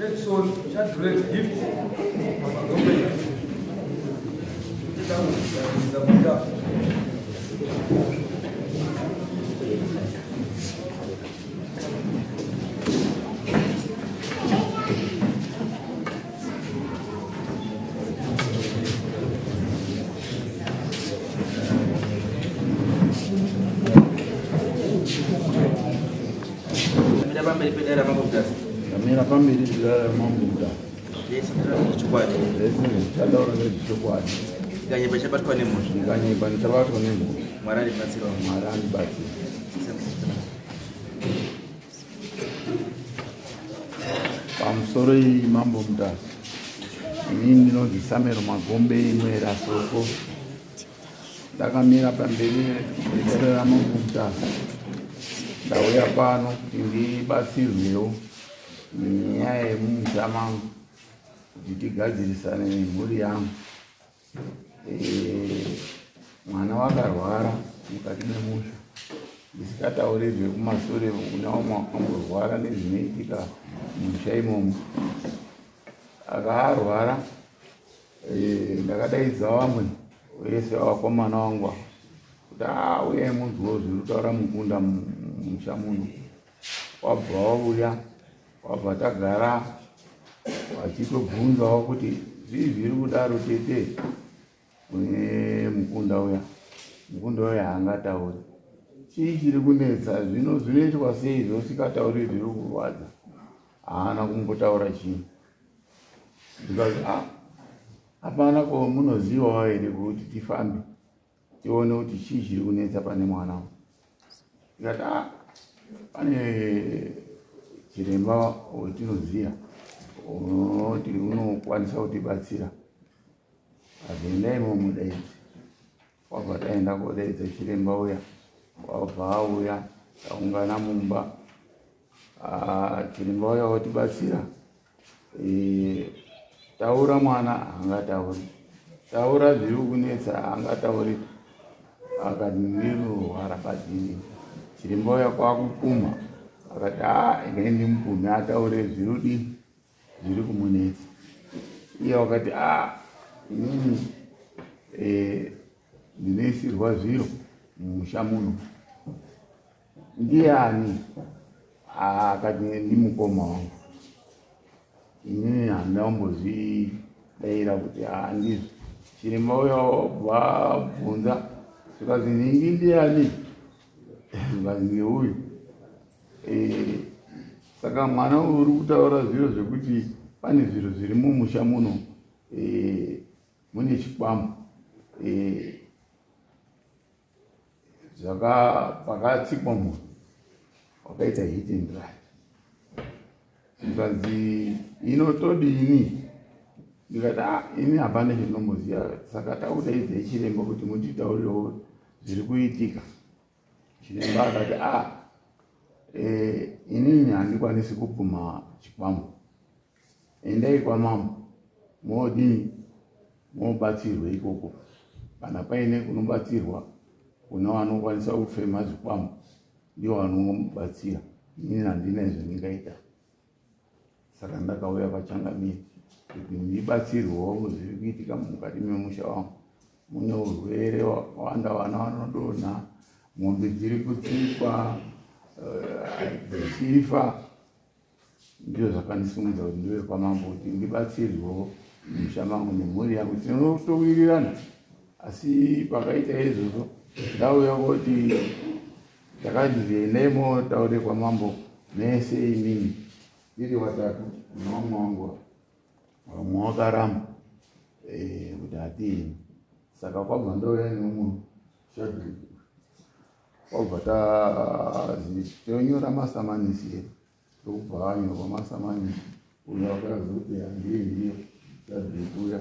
Edson Shadrack Gift Magombe. Ndamira pamberi pedare raMambo Mutasa. Zvese ndezvechokwadi. Zvese zvichataura ndezvechokwadi. Ndikanyepa ndichabatwa nemhosva. Ndikanyepa ndichabatwa nemhosva. Mwari andibatsirawo. Mwari andibatsira. Pamusoro iyi Mambo Mutasa. Inini ndinonzi Samero Magombe Imwera Soko. Ndakamira pamberi pedare raMambo Mutasa. Ndauya pano kuti ndibatsirwewo nenyaya yemumusha mangu kuti tigadzirisane nemhuri yangu. Mwana wakarwara mukati memusha, ndisikatauri zvekumasure kuna umwe wakamborwara nezvinoitika mumusha imomo. Akarwara, ndakadaidza vamwe vese vakomana vangu ava kuti uyai munzwewo zviri kutaura mukunda mumusha muno. Wabva wauya, wabva tagara vachitobvunzawo kuti zvii zviri kudaro tete kune mukunda uya. Mukunda uya haangatauri. Chii chiri kunetsa? Zvino zvinoitwa sei zvosikatauri zviri kurwadza? Haana kumbotaura chinhu. Ndikati hapana ko munozivawo here kuti tifambe tione kuti chii chiri kunetsa pane mwana uyu. Ndikati pane chiremba wetinoziva unoti unokwanisa kutibatsira. Akaenda imomo daidzi. Wabva taenda kodaidza chiremba uya, wabva auya taungana mumba. Chiremba uya watibatsira. Taura mwana haangatauri, taura zviri kunetsa haangatauri. Akati ndinorwara padini. Chiremba uya kwakupumha akati regai ndimupumhe ataure zviri zviri kumunetsa. Iye wakati inini ndinoisirwa zviro mumusha muno. Ndiani? Akati ndimukoma wangu. Inini handina kumbozvidaira kuti handizvo. Chiremba uya wabvunza zvikanzi ningi ndiani? Zvikanzi ndeuyu. Saka mwana uyu uri kutaura zviro zvekuti pane zviro zviri mumusha muno, mune chikwambo pakatsikwa munhu wakaita hit and run. Zvikanzi inotodini? Ndikati ini hapana chindomboziva. Saka takudaidzai chiremba kuti mutitaurirewo zviri kuitika. Chiremba akati inini handikwanisi kupumha chikwambo. Endai kwamambo modini mobatsirwe ikoko. Kana paine kunobatsirwa kuna vanokwanisa kufema zvikwambo ndivo vanomubatsira. Inini handina zvandingaita. Saka ndakauya pachangamire kuti ndibatsirwewo zviri kuitika mukati memusha wangu. Mune urwere hwakawanda, vana vanodonha, mombe dziri kutsikwa, dzichifa. Ndizvo zvakandisimudza kuti ndiuye kwamambo kuti ndibatsirwewo mumusha mangu nemhuri yangu. Tinotowirirana, asi pakaita izvozvo ndauya kuti ndakati endai motaure kwamambo mese imimi tiri watatu nevamwe vangu vamwe vakaramba kuti hatiendi. Saka kwabva ndouya neumwe Shadrack, kwabva tazi tonyora masamanisi here, ndokubva anyorwa masamanisi. Uyo akazoti handiendiyo Shadrack uya.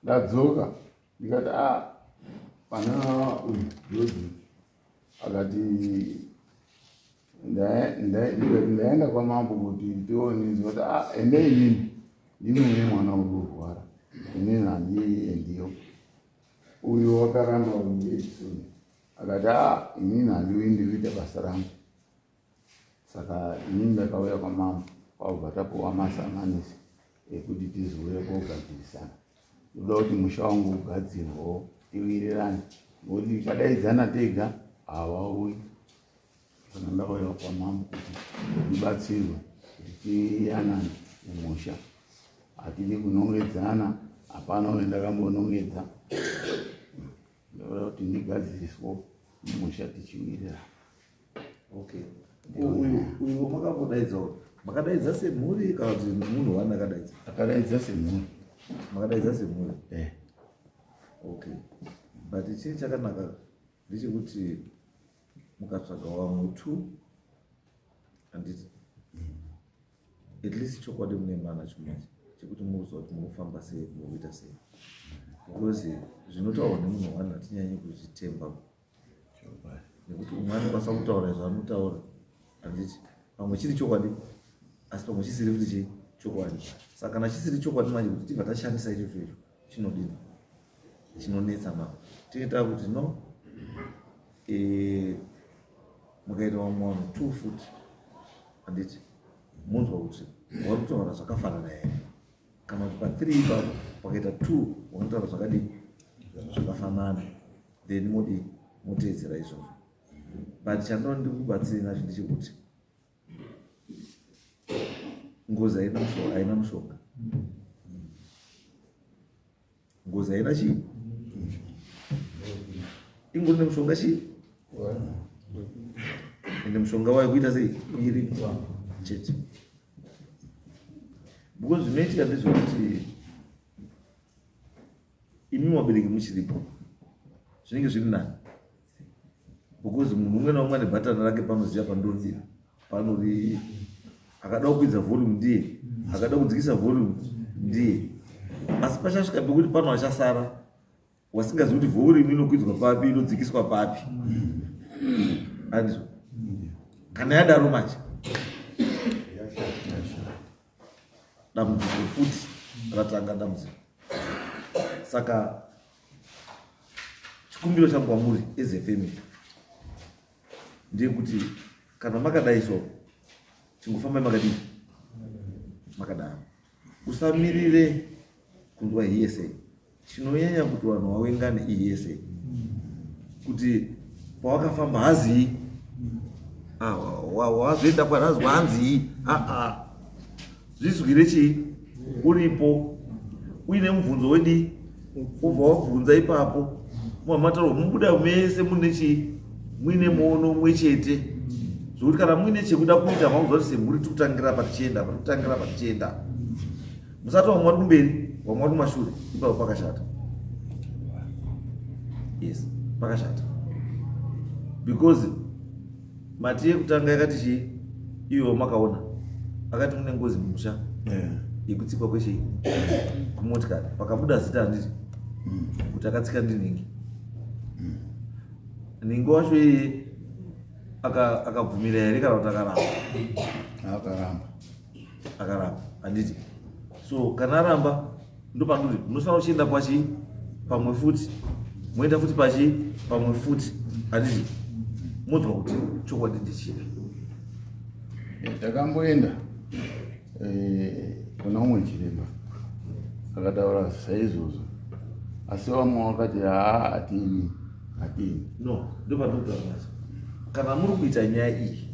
Ndadzoka ndikati pana uyu George akati ndaenda kwamambo kuti tione. Ndikati endai imimi, ndimi mune mwana uri kurwara, inini handiendiyo. Uyu wakaramba uyu Edison akati inini handiuyi, ndiri kuita basa rangu. Saka inini ndakauya kwamambo. Kwakubva tapuwa masamanisi ekuti tizouya kogadzirisana. Ndoda kuti musha wangu ugadzirwewo tiwirirane, ngokuti tikadaidzana tega havauyi. Saka ndakauya kwamambo kuti ndibatsirwe kuti tiyanane mumusha. Hatidi kunongedzana, hapana uye ndakambonongedza. Ndoda kuti ndigadziriswe mumusha tichiwirirana. Okay, uyu uyu makambodaidza, makadaidza semhuri kana kuti munhu wani akadaidza? Akadaidza semhuri. Makadaidza semhuri? Eh. Okay, but chii chakanaka ndechekuti mukatsvaga vamwe two, handiti? At least chokwadi mune mana chimwe chekuti muziva kuti munofamba sei, mukuita sei, because zvinotaurwa nemunhu wani hatinyanyi kuzvitemba, nekuti umwe anokwanisa kutaura zvaanotaura, handiti? Pamwe chiri chokwadi, asi pamwe chisiri futi chii chokwadi. Saka kana chisiri chokwadi manje, kuti tibva tashandisa ichocho, icho chinodini? Chinonetsa. Ma tinge takuti no, mukaita vamwe vanhu two futi, handiti? Munzwa kuti vari kutaura zvakafanana here, kana kuti pa3 ipapo pakaita two vanotaura zvakadini? Zvakafanana. Then modi moteedzera izvozvo. But chandinoda ndikubatsiri nacho ndechekuti ngozi haina mushonga, haina mushonga. Ngozi haina chii, ingori nemushonga chii, ende mushonga wayo kuita sei? Kuiripwa chete. Because zvinoitika ndezvekuti imi vabereki muchiripo, zvinenge zviri nani, because munhu umwe naumwe ane bhatani rake panoziva pandodira panori. Akada kukwidza volume ndiye, akada kudzikisa volume ndiye. Asi pachasvika pekuti pano achasara wasingazivi kuti volume inokwidzwa papi, inodzikiswa papi, andizvo? Kana yadaro manje, dambudziko futi ratanga, dambudziko. Saka chikumbiro changu kwamuri as a family ndeyekuti kana makadai so, chingofambai makadii, makadaro. Usamirire kunzwa hearsay. Chinonyanya kuti vanhu vawengane ihearsay, kuti pawakafamba hazii, ah, wazoenda kwanazwa hanzii. Aa, zvizwire chii uripo, uine mubvunzo wedi, ubva wabvunza ipapo, mumamatauro mubuda mese mune chii, muine muono umwe chete, zvokuti kana muine chekuda kuita, makuziva kuti semhuri tikutangira apa tichienda apa, tikutangira apa tichienda. Musati vamwe vari kumberi, vamwe vari kumashure. Ipapo pakashata. Yes, pakashata, because mati yekutanga yakati chii iyo makaona akati mune ngozi mumusha yekutsikwa kwechii, kumotikari, pakabuda zita, handiti, kuti akatsika ndinhingi nhingi wacho iyeye akabvumira here kana kuti akaramba? Akaramba. Akaramba, handiti? So kana aramba, ndopandoti munofanira kuchienda pachi pamwe futi, moenda futi pachi pamwe futi, handiti? Modzwa kuti chokwadi ndechipi. Takamboenda kuna umwe chiremba akataura saizvozvo, asi vamwe vakati haa, hatini, hatini. No, ndopandokutaura nacho. Kana muri kuita nyaya iyi,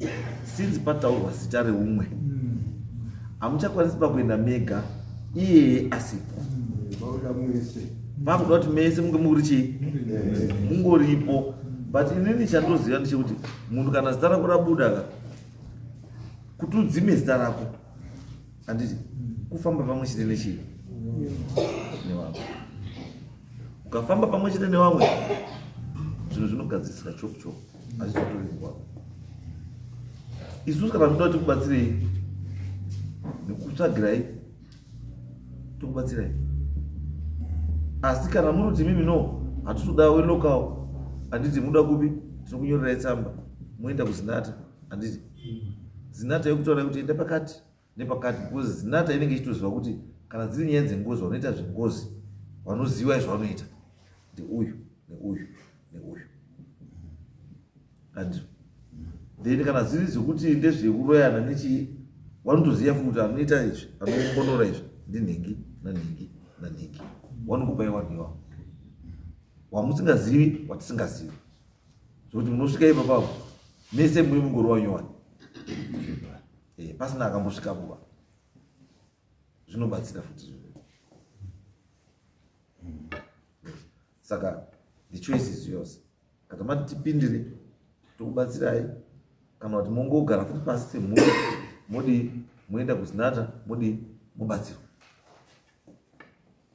since pataurwa zita reumwe, hamuchakwanisi pakuenda mega iyeye asipo. Vauda mwese. Pakuda kuti mese munge muri chii, mungoripo. But inini chandoziva ndechekuti munhu kana zita rako rabuda ka, kuti udzime zita rako, handiti kufamba pamwe chete nechii, nevamwe. Ukafamba pamwe chete nevamwe, zvinhu zvinogadzirisika chopu chopu, hazvizotori nguva. Isusu kana tinoda kuti tikubatsirei nekutsvagirai, tokubatsirai. Asi kana muri kuti mimi no, hatitoda welocal, handiti? Muda kupi? Tinokunyorerai tsamba, moenda kuZinatha, handiti? Zinatha yekutaura kuti enda pakati nepakati, because Zinatha inenge ichitoziva kuti kana dziri nyaya dzengozi, vanoita zvengozi vanoziva zvavanoita ndeuyu neuyu neuyu, handizvo? Then kana dziri dzekuti ndezvekuroyana nechii. Vanotoziva futi kuti anoita izvi, anoongonora izvi ndinhingi nanhingi nanhingi. Vanokupai vanhu ivavo wamusingazivi, watisingazivi, zvokuti munosvika ipapapo mese muri mungoro wanyowani, pasina akambosvika kuva. Zvinobatsira futi. Saka the choice is yours. Kana mati tipindire, tokubatsirai, kana kuti mongogara futi pasi semhuri, modi moenda kuZinatha, modi mobatsirwa.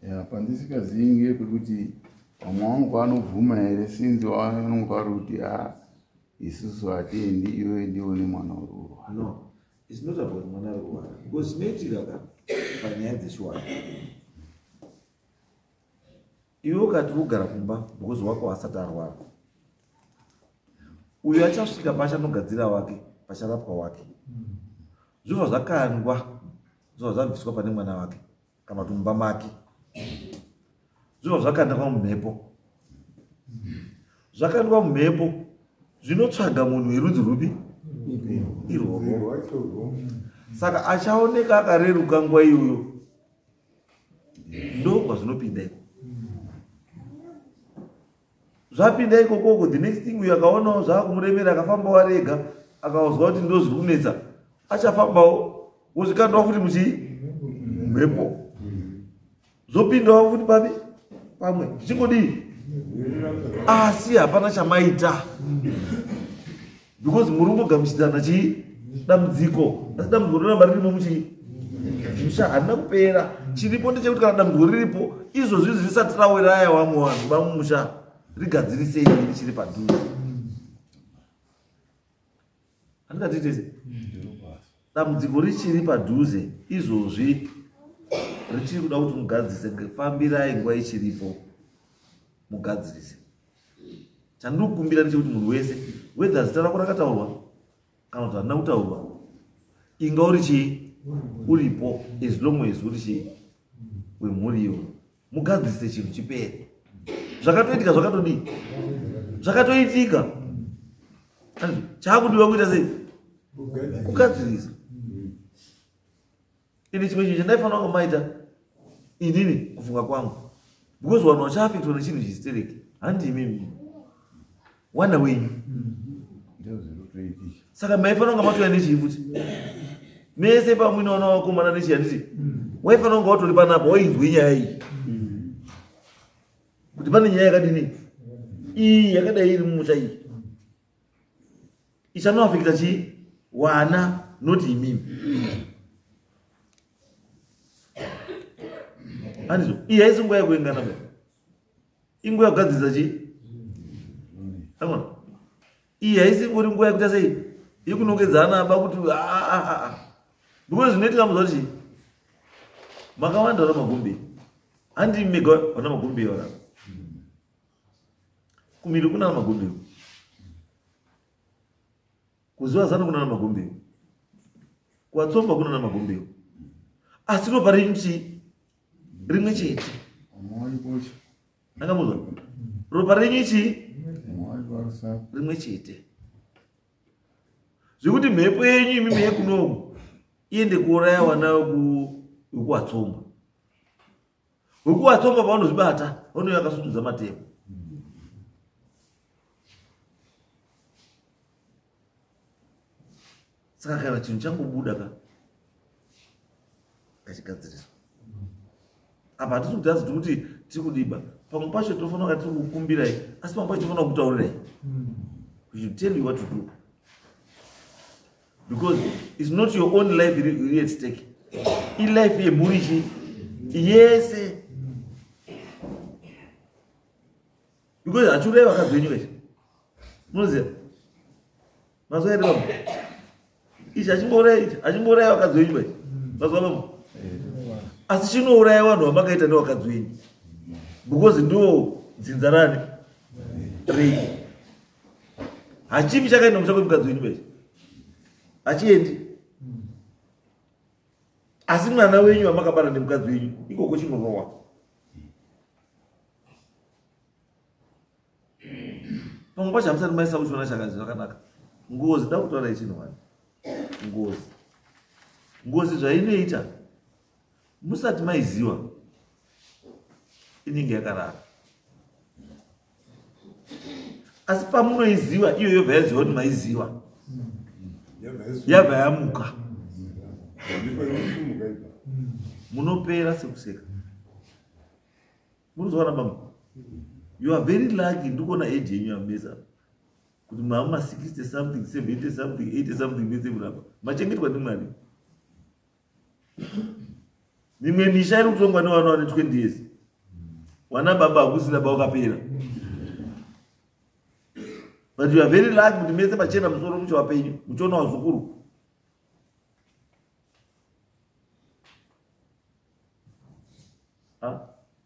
Ya, pandisikazivi ngepekuti vamwe vangu vanobvuma here, sinzi vanonge vari kuti a isusu hatiendi, iwe ndiwo nemwana uri kurwara. No, it's not about mwana ari kurwara, because chinoitika ka panyaya dzechiwana, iwe ukati wogara kumba because wako asati arwara, uyo achasvika paachanogadzira wake, pacharapwa wake, zvobva zvakandwa, zvobva zvabviswa pane mwana wake kana kuti mumba make, zvobva zvakandwa mumhepo. Zvakandwa mumhepo, zvinotsvaga munhu werudzi rupi irworwo. Saka achaoneka akareruka nguva iyoyo, ndo kwazvinopinda iko. Zvapinda ikokoko, the next thing, uyo akaonawo zvaakumuremera, akafambawo ari ega, akauzwa kuti ndo zviri kunetsa, achafambawo, wozvikandwa futi muchii mhepo, zvopindawo futi papi pamwe, zvichingodii, asi hapana chamaita because muri kungogamuchidzana chii dambudziko, asi dambudziko rinoramba ririmo muchii musha, harina kupera. Chiripo ndechekuti kana dambudziko riripo izvozvi zvisati rawiraya vamwe vanhu vamumusha, rigadzirisei richiri padhuze. Handingatiitese dambudziko richiri padhuze izvozvi, richiri kuda kuti mugadzirise. Fambirai nguva ichiripo, mugadzirise. Chandiri kukumbira ndechekuti munhu wese, whether zita rako rakataurwa kana kuti harina kutaurwa, inga uri chii uripo, as long as uri chii wemhuri iyoyo, mugadzirise chinhu chipere. Zvakatoitika zvakatodii, zvakatoitika, chaakudiwa kuita sei? Kugadzirisa. Ini chimwe chinhu chandaifanira kunge maita inini, kufunga kwangu, because vanhu vachiafektwa nechinhu chisistereki handi imimi, wana wenyu. Saka maifanira kunge matouya nechii futi mese pamwine wana wakomana nechii, handiti waifanira kunge watori panapa, wainzwe nyaya iyi kuti pane nyaya yakadini iyi yakadai iri mumusha iyi ichanoafekta chii wana, not imimi. Handizvo? Iyi haisi nguva yekuengana ba, inguva yekugadzirisa chii amona. Iyi haisi ngori nguva yekuita sei, yekunongedzana ba kuti because zvinoitika muza kuti makawanda vana Magombe, handi mega vana Magombe vana kumiri, kuna Magombe kuziva zano, kuna Magombe kuvatsomba, kuna Magombe, asi ropa renyu chii rimwe chete. Angamuzwa ropa renyu chii rimwe chete, zvekuti mhepo yenyu imimi yekunoku iende kuuraya vana wekuwatsomba. Wekuwatsomba pavanozvibata, vanouya vakasutudza matemo. Saka kana chinhu changobuda ka, ngachigadziriswa. Apa hatisi kuti hazi tikuti tiri kudiba, pamwe pacho tofanira kunga tiri kukumbirai, asi pamwe pacho tofanira kutaurirai. We should tell you what to do because it's not your own life iri at stake, ilife yemhuri chi yese, because hachiurai vakadzi venyu kachi. Munoziva mazuva ere baba, ichi hachimbouraya, ichi hachimbouraya vakadzi venyu bai mazuva baba, asi chinouraya vanhu vamakaita nevakadzi venyu, because ndo dzinza rani rei. Hachipi chakaenda musha kwemukadzi wenyu bai, hachiendi, asi mwana wenyu wamakabara nemukadzi wenyu ikoko chinorowa. Pamwe pacho hamusati maisa kuchiona chakazi zvakanaka. Ngozi, da kutaura ichinhu wani, ngozi. Ngozi zvainoita musati maiziwa inenge yakarara, asi pamunoiziva iyo yobva yaziva kuti maiziva, yabva yamuka, munopera sekuseka. Munozoona bambo, you are very lucky. Ndikuona age yenyu yamesa kuti mama 60 something, 70 something, 80 something, mese murapa machengetwa ndiMwari. Mimwe misha iri kutongwa nevana vane 20 years, wana baba hakusina, ba wakapera. But you are very lucky kuti mese machena musoro, muchiwa penyu, muchiona wazukuru.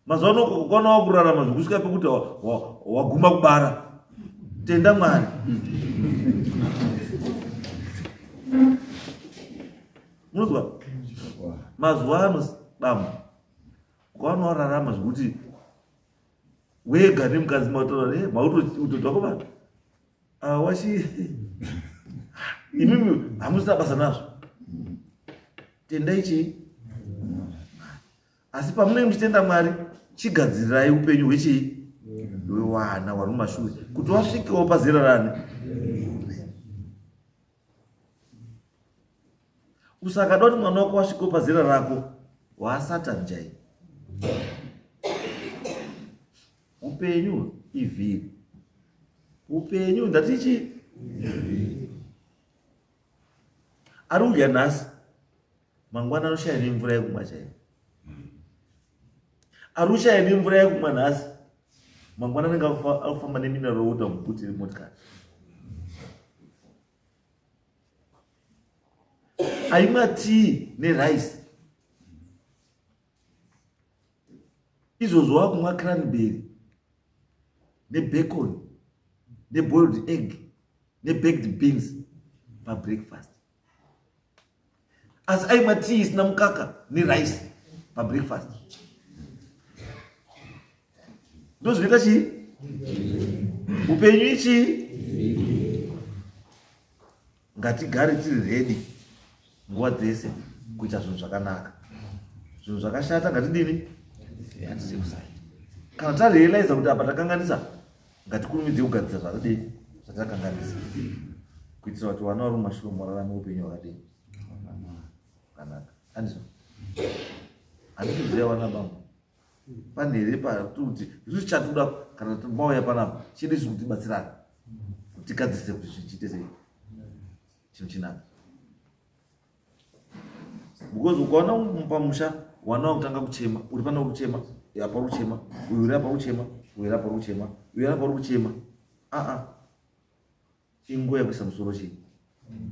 Mazuva ano ukaona wakurarama zvekusvika pekuti waguma kubara, tenda Mwari. Munozwa, mazuva ano bambo, ukaona wararama zvekuti wega nemukadzi mautaura mautoutotwako vana wachi, imimi hamusina basa nazvo, tendai chii. Asi pamunenge muchitenda Mwari, chigadzirirai upenyu hwechii, hwewana wari mumashure, kuti wasvikewo pazera rani. Usakada kuti mwana wako wasvikewo pazera rako, waasatani chai. Upenyu ivhiri, upenyu ndatichi ari kudya nhasi, mangwana anoshaya nemvura yekumwa chaiyo. Ari kushaya nemvura yekumwa nhasi, mangwana anenge akufamba nemineral water mubhuti remotikari. Aimwa tii nerice izvozvo, wakumwa cranberry nebacon neboiled egg nebaked beans pabreakfast, asi aimwa tii isina mukaka nerice pabreakfast. Ndo zvinoita chii upenyu ichii. Ngatigare tiri ready nguva dzese kuita zvinhu zvakanaka. Zvinhu zvakashata ngatidini? Kana tarealiza kuti apa takanganisa, ngatikurumidze kugadzisa zvatadii, zvatakanganisa, kuitira kuti vana vari mumashure murarame upenyu hwakadini, hwakanaka. Andizvo? Handisi kuziva vana bambo pane here patuti isusu chatoda kana mauya panapa, chedu isu kutibatsirana kuti tigadzise kuti zvinhu chiite sei, chinhu chinaka. Because ukaona pamusha wana wakutanga kuchema, uri pana uri kuchema, apa uri kuchema, uyu uri apa uri kuchema, uyu uri apa uri kuchema, uyu uri apa uri kuchema, aa, inguva yekuisa musoro chii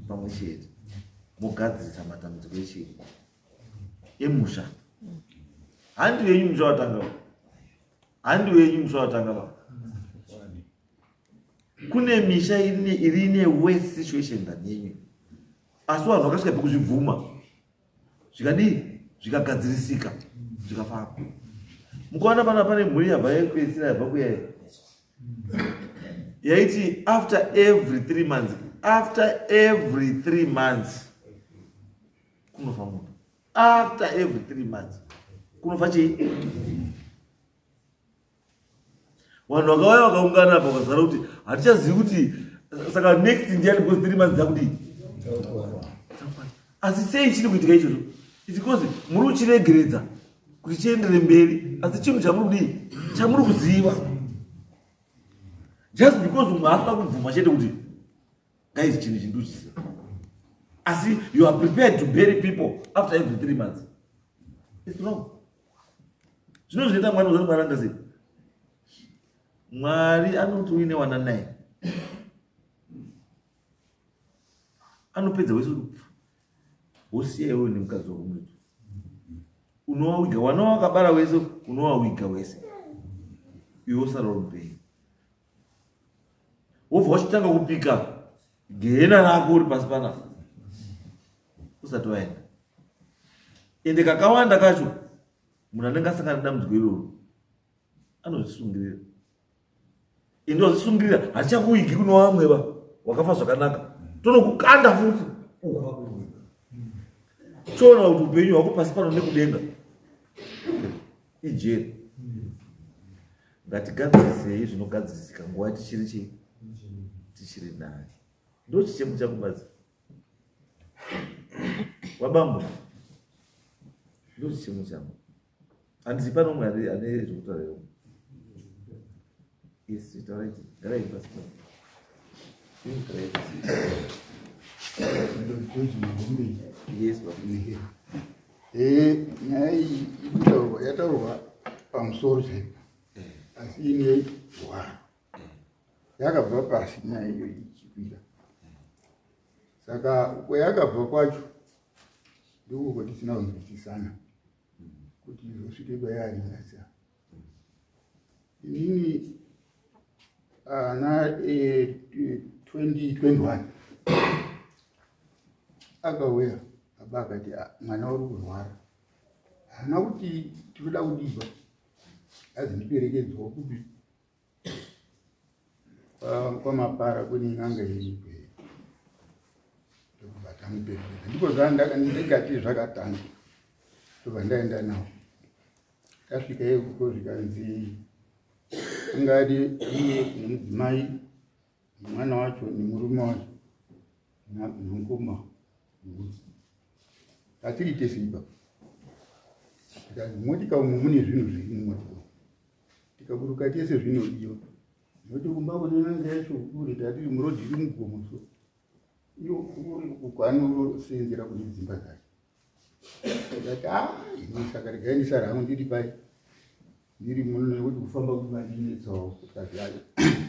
pamwe chete, mogadzirisa matambudziko echii, emusha. Handi wenyu musha watanga va, handi wenyu musha watanga va. Kune misha iri ine worse situation than yenyu, asi vanhu vakasvika pekuzvibvuma, zvikadii, zvikagadzirisika, zvikafamba. Mukaona pana pane mhuri yabva yekupedzisira yabva kuyai, yaiti after every 3 months, after every 3 months kunofa munhu, after every 3 months kunofa chii. Vanhu vakauya vakaungana apa, vakazara kuti hatichazivi kuti saka next ndiani, because 3 months dzakudii. Asi sei chiri kuitika ichocho? It's because muri kuchiregeredza kuti chiendere mberi, asi chinhu chamuri kudii, chamuri kuziva, just because umwe asina kubvuma chete kuti guys, chinhu ichi ndikuchiziva, asi you are prepared to bury people after every 3 months. It's wrong. Zvino zvinoita Mwari uzati Mwari anga sei? Mwari anoti uine wana nine, anopedza wese, wosiya iwewe nemukadzi wako mwetu, unowawiga wana wakabara wese, unowawiga wese, iwe usara uri mupenyu, wobva wachitanga kupika gehena rako uri pasi panapa usati waenda. Ende kakawanda kacho munhu anenge asangana nedambudziko iroro anozvisungirira. Ende wazvisungirira, hatichakuigi kuno vamwe va wakafa zvakanaka, tonokukanda futi uku. Toona kuti upenyu hwako pasi pano nekudenga ijeri. Ngatigadzirisei zvinogadzirisika nguva tichiri chii? Tichiri naye. Ndo chichemo changu badzi. Wabambo. Ndo chichemo changu. Handisi pano umwe ane zvekutaura here? Yes, taurai. Garai pasi pano. Garai pasi. George Mahombe. Yes, baba. Nyaya iyi ikutaurwa yataurwa pamusoro chaipo, asi ine hwaro yakabva pasi nyaya iyo ichikwira. Saka kwayakabva kwacho ndiko kwatisina kunzwisisana kuti izosvike kwayari nhasi. Inini ana 2021 akauya baba akati, "Ah, mwana uri kurwara." Haana kuti tinoda kudibva, azi ndiperekedzwawo kupi kwamapara kune n'anga iripo, ndokubva tamuperekedza. Ndipo ndikati zvakatanga, ndobva ndaenda nawo. Tasvika ikoko zvikanzi angadi iye nemudzimai nemwana wacho nemurume wacho nemukoma. Tatiri tese ipapo, tikanzi motika umu mune zvinhu zviri mumotika. Tikaburuka tese zvinodiwa nokuti kumba kune n'anga yacho kure, tatiri murodhi iri mugomo, so iyo kuri kwanosenzera kune dzimba dzacho. Tikati, "A, ini saka regai ndisara hangu ndiri pai ndiri muno nekuti kufamba kunondinetsawo." Tikazi,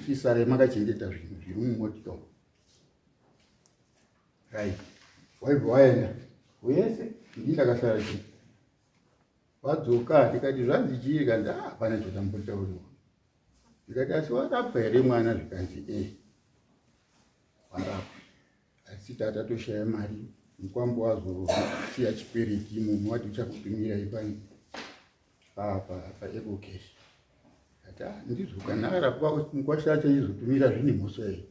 "Chisarai makachengeta zvinhu zviri mumotika umu." Right, waibva waenda wese, ndii ndakasara chii. Wadzoka, ndikati, "Zvanzi chii?" Kanzi, "Ah, hapana chatambotauriwa." Ndikati, "Asi warapwa here mwana?" Zvikanzi, "E, warapwa, asi tata toshaya mari. Mukwambo wazosiya chikwereti imomo, wati uchakutumirai pani paEcoCash." Ati, "Ah, ndizvo kana arapwa mukwasha acho izotumira zvine mhosva here?"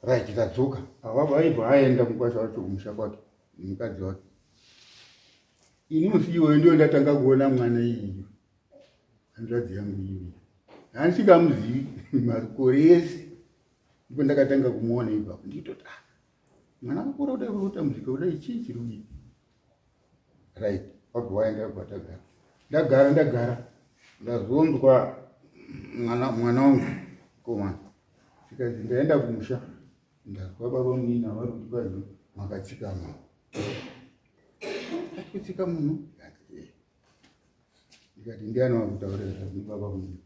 Right, tadzoka. Ava vaibva aenda mukwasha wacho kumusha kwake nemukadzi wake. Ini musi iwoyo ndiyo ndatanga kuona mwana iyiyo, hanzvadzi yangu iyoyo handisingamuzivi makore ese. Ndipo ndakatanga kumuona ipapo. Nditoti, "Ah, mwana akakura kudai, uri kutambudzika kudai, chii chiri kuita?" Right, wabva waenda kwatagara. Ndagara ndagara, ndazonzwa mwana wangu komana, tikanzi ndaenda kumusha, ndazwa baba munini vari kuti kwazi makatsika munhu. Kutsika munhu? Ndikati, "Ndiani wakutaurira zvazi?" "Baba munini."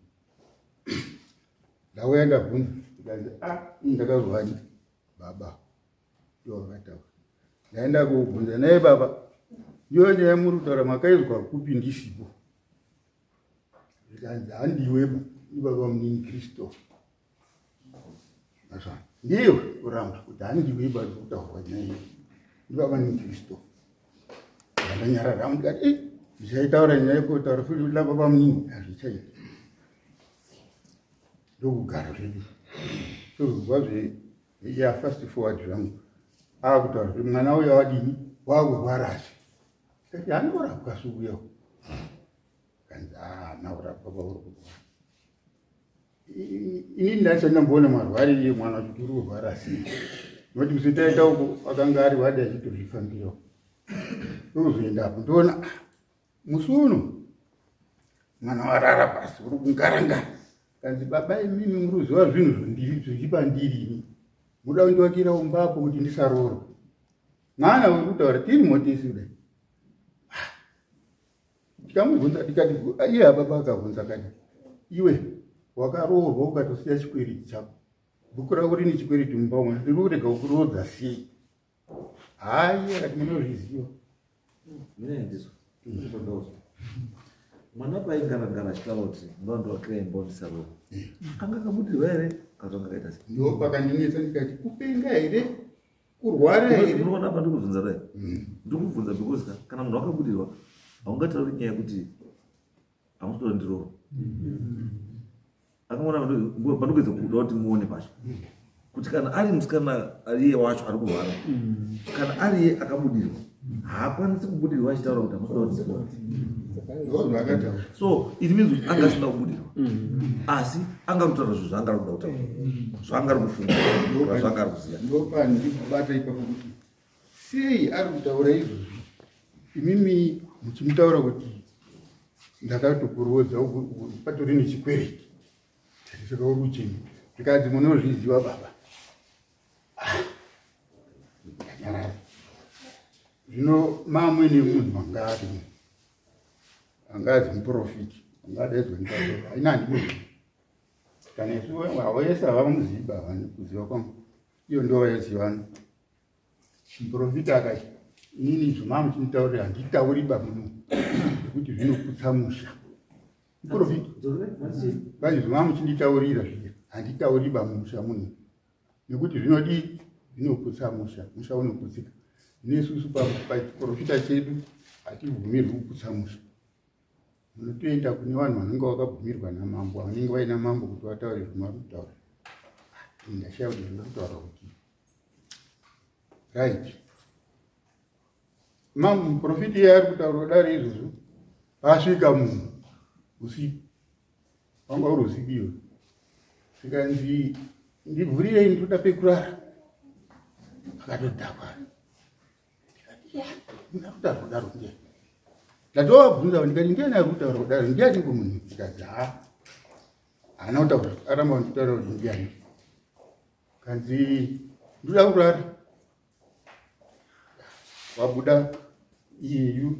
Ndauya ndabvunza, ndikanzi, "A, ini ndakazwani baba ndiwo vakataura." Ndaenda kobvunza naye, "Baba, ndiyo nyaya muri kutaura makaizwa kupi ndisipo?" Zvikanzi, "Handiweba, ibaba munini Kristof ndiwe." Kuramba kuti handiweba kutaurwa nyaya iyi, ndibaba munini Kristof. Ndanyarara, ndikati, "E, ndichaitaura nyaya yekutaura futi kuti lababa munini hazvichaiti." Ndokugara zvedu, tozobva zve ya fast forward zvangu, akutaura kuti mwana uyo wadini, wakurwarazve. Kati, "Hanorapwa sukuyo?" Kanzi, "Haana kurapwa pauri kurwara." Inini ndasati ndamboona marwarire mwana wacho, uri kurwara sei, nokuti musi taita uko akanga ari wadi achitozvifambirawo. Ndokuzoendapo, ndoona musi uno mwana warara pasi, uri kungarangara. Kanzi, "Baba, imimi muri kuziva zvinhu zviri pandiri, ini muda kundivakira umbapo kuti ndisaroorwa." Mwana uri kutaura tiri motesi kudai. Tikamubvunza, tikati iye ababa akabvunza kati, "Iwe wakaroorwa ukatosiya chikwereti chako, bhuku rako rine chikwereti mumba umo, ndiri kurega kukuroodza sei?" Hayi, akati, "Munozviziva." Mina ndizvo. Ndozvo. Mwana paingarangara achitaura kuti ndondowakira imba ndisarova. Anga akabudirwa here kana anga akaita sei? Ndo pakandinetsa, ndikati, kupenga here, kurwara here? Munoona apa ndikubvunza dai. Ndikubvunza because kana munhu akabudirwa haungatauri nyaya yekuti hamusitora ndiroro. Akaona pandikuedza kuda kuti muone pacho. Kuti kana ari musikana ariye wacho ari kurwara, kana ariye akabudirwa. Haakwanisi kubudirwa achitaura kuti hamusi kuda kuti. Ndozvaakataura. So it means kuti anga asina kubudirwa, asi anga kutaura zvinhu zvaanga ari kuda kutaura, zvaanga ari kufunga kana zvaanga ari kuziva. Ndopandikubata ipapo kuti sei ari kutaura izvozvi, imimi muchimutaura kuti ndakatokurodza, patori nechikwereti, saka uri kuchema. Zvikanzi, munozviziva baba. Ah, ndanyarara. Zvino mamwene munhu anga ari anga azi muprofiti, anga adaidzwa ndibaba, aina handimuzivi kana isu wese havamuzivi baba. Kuziva kwangu iyo ndo vaizivana. Muprofita akati, inini izvo mamuchinditaurira handitauri bamuno nekuti zvinoputsa musha. Muprofita vai, izvo mamuchinditaurira zviya handitauri bamusha muno nekuti zvinodii? Zvinoputsa musha, musha unoputsika. Nesusu pachiprofita chedu hatibvumirwi kuputsa musha. Munotoenda kune vanhu vanenge vakabvumirwa namambo, vanenge vaina mambo, kuti vataure zvamari kutaura. Ndashaya kuti zviri kutaura kuti right. Mambo muprofiti iye ari kutaura kudari izvozvo, asvika munhu usiku, wanga uri usiku iwe, zvikanzi, ndivhurirei, ndinoda pekurara. Akatodhakwa. Ndikati, ya munhu ari kutaura kudaro ndiani? Ndatovabvunza ndikati, ndiani ari kutaura kudaro? Ndiani munhu? Ndikati, ha, haana kutaura, aramba nditaura kuti ndiani. Kanzi, ndoda kurara. Wabuda iyeyu,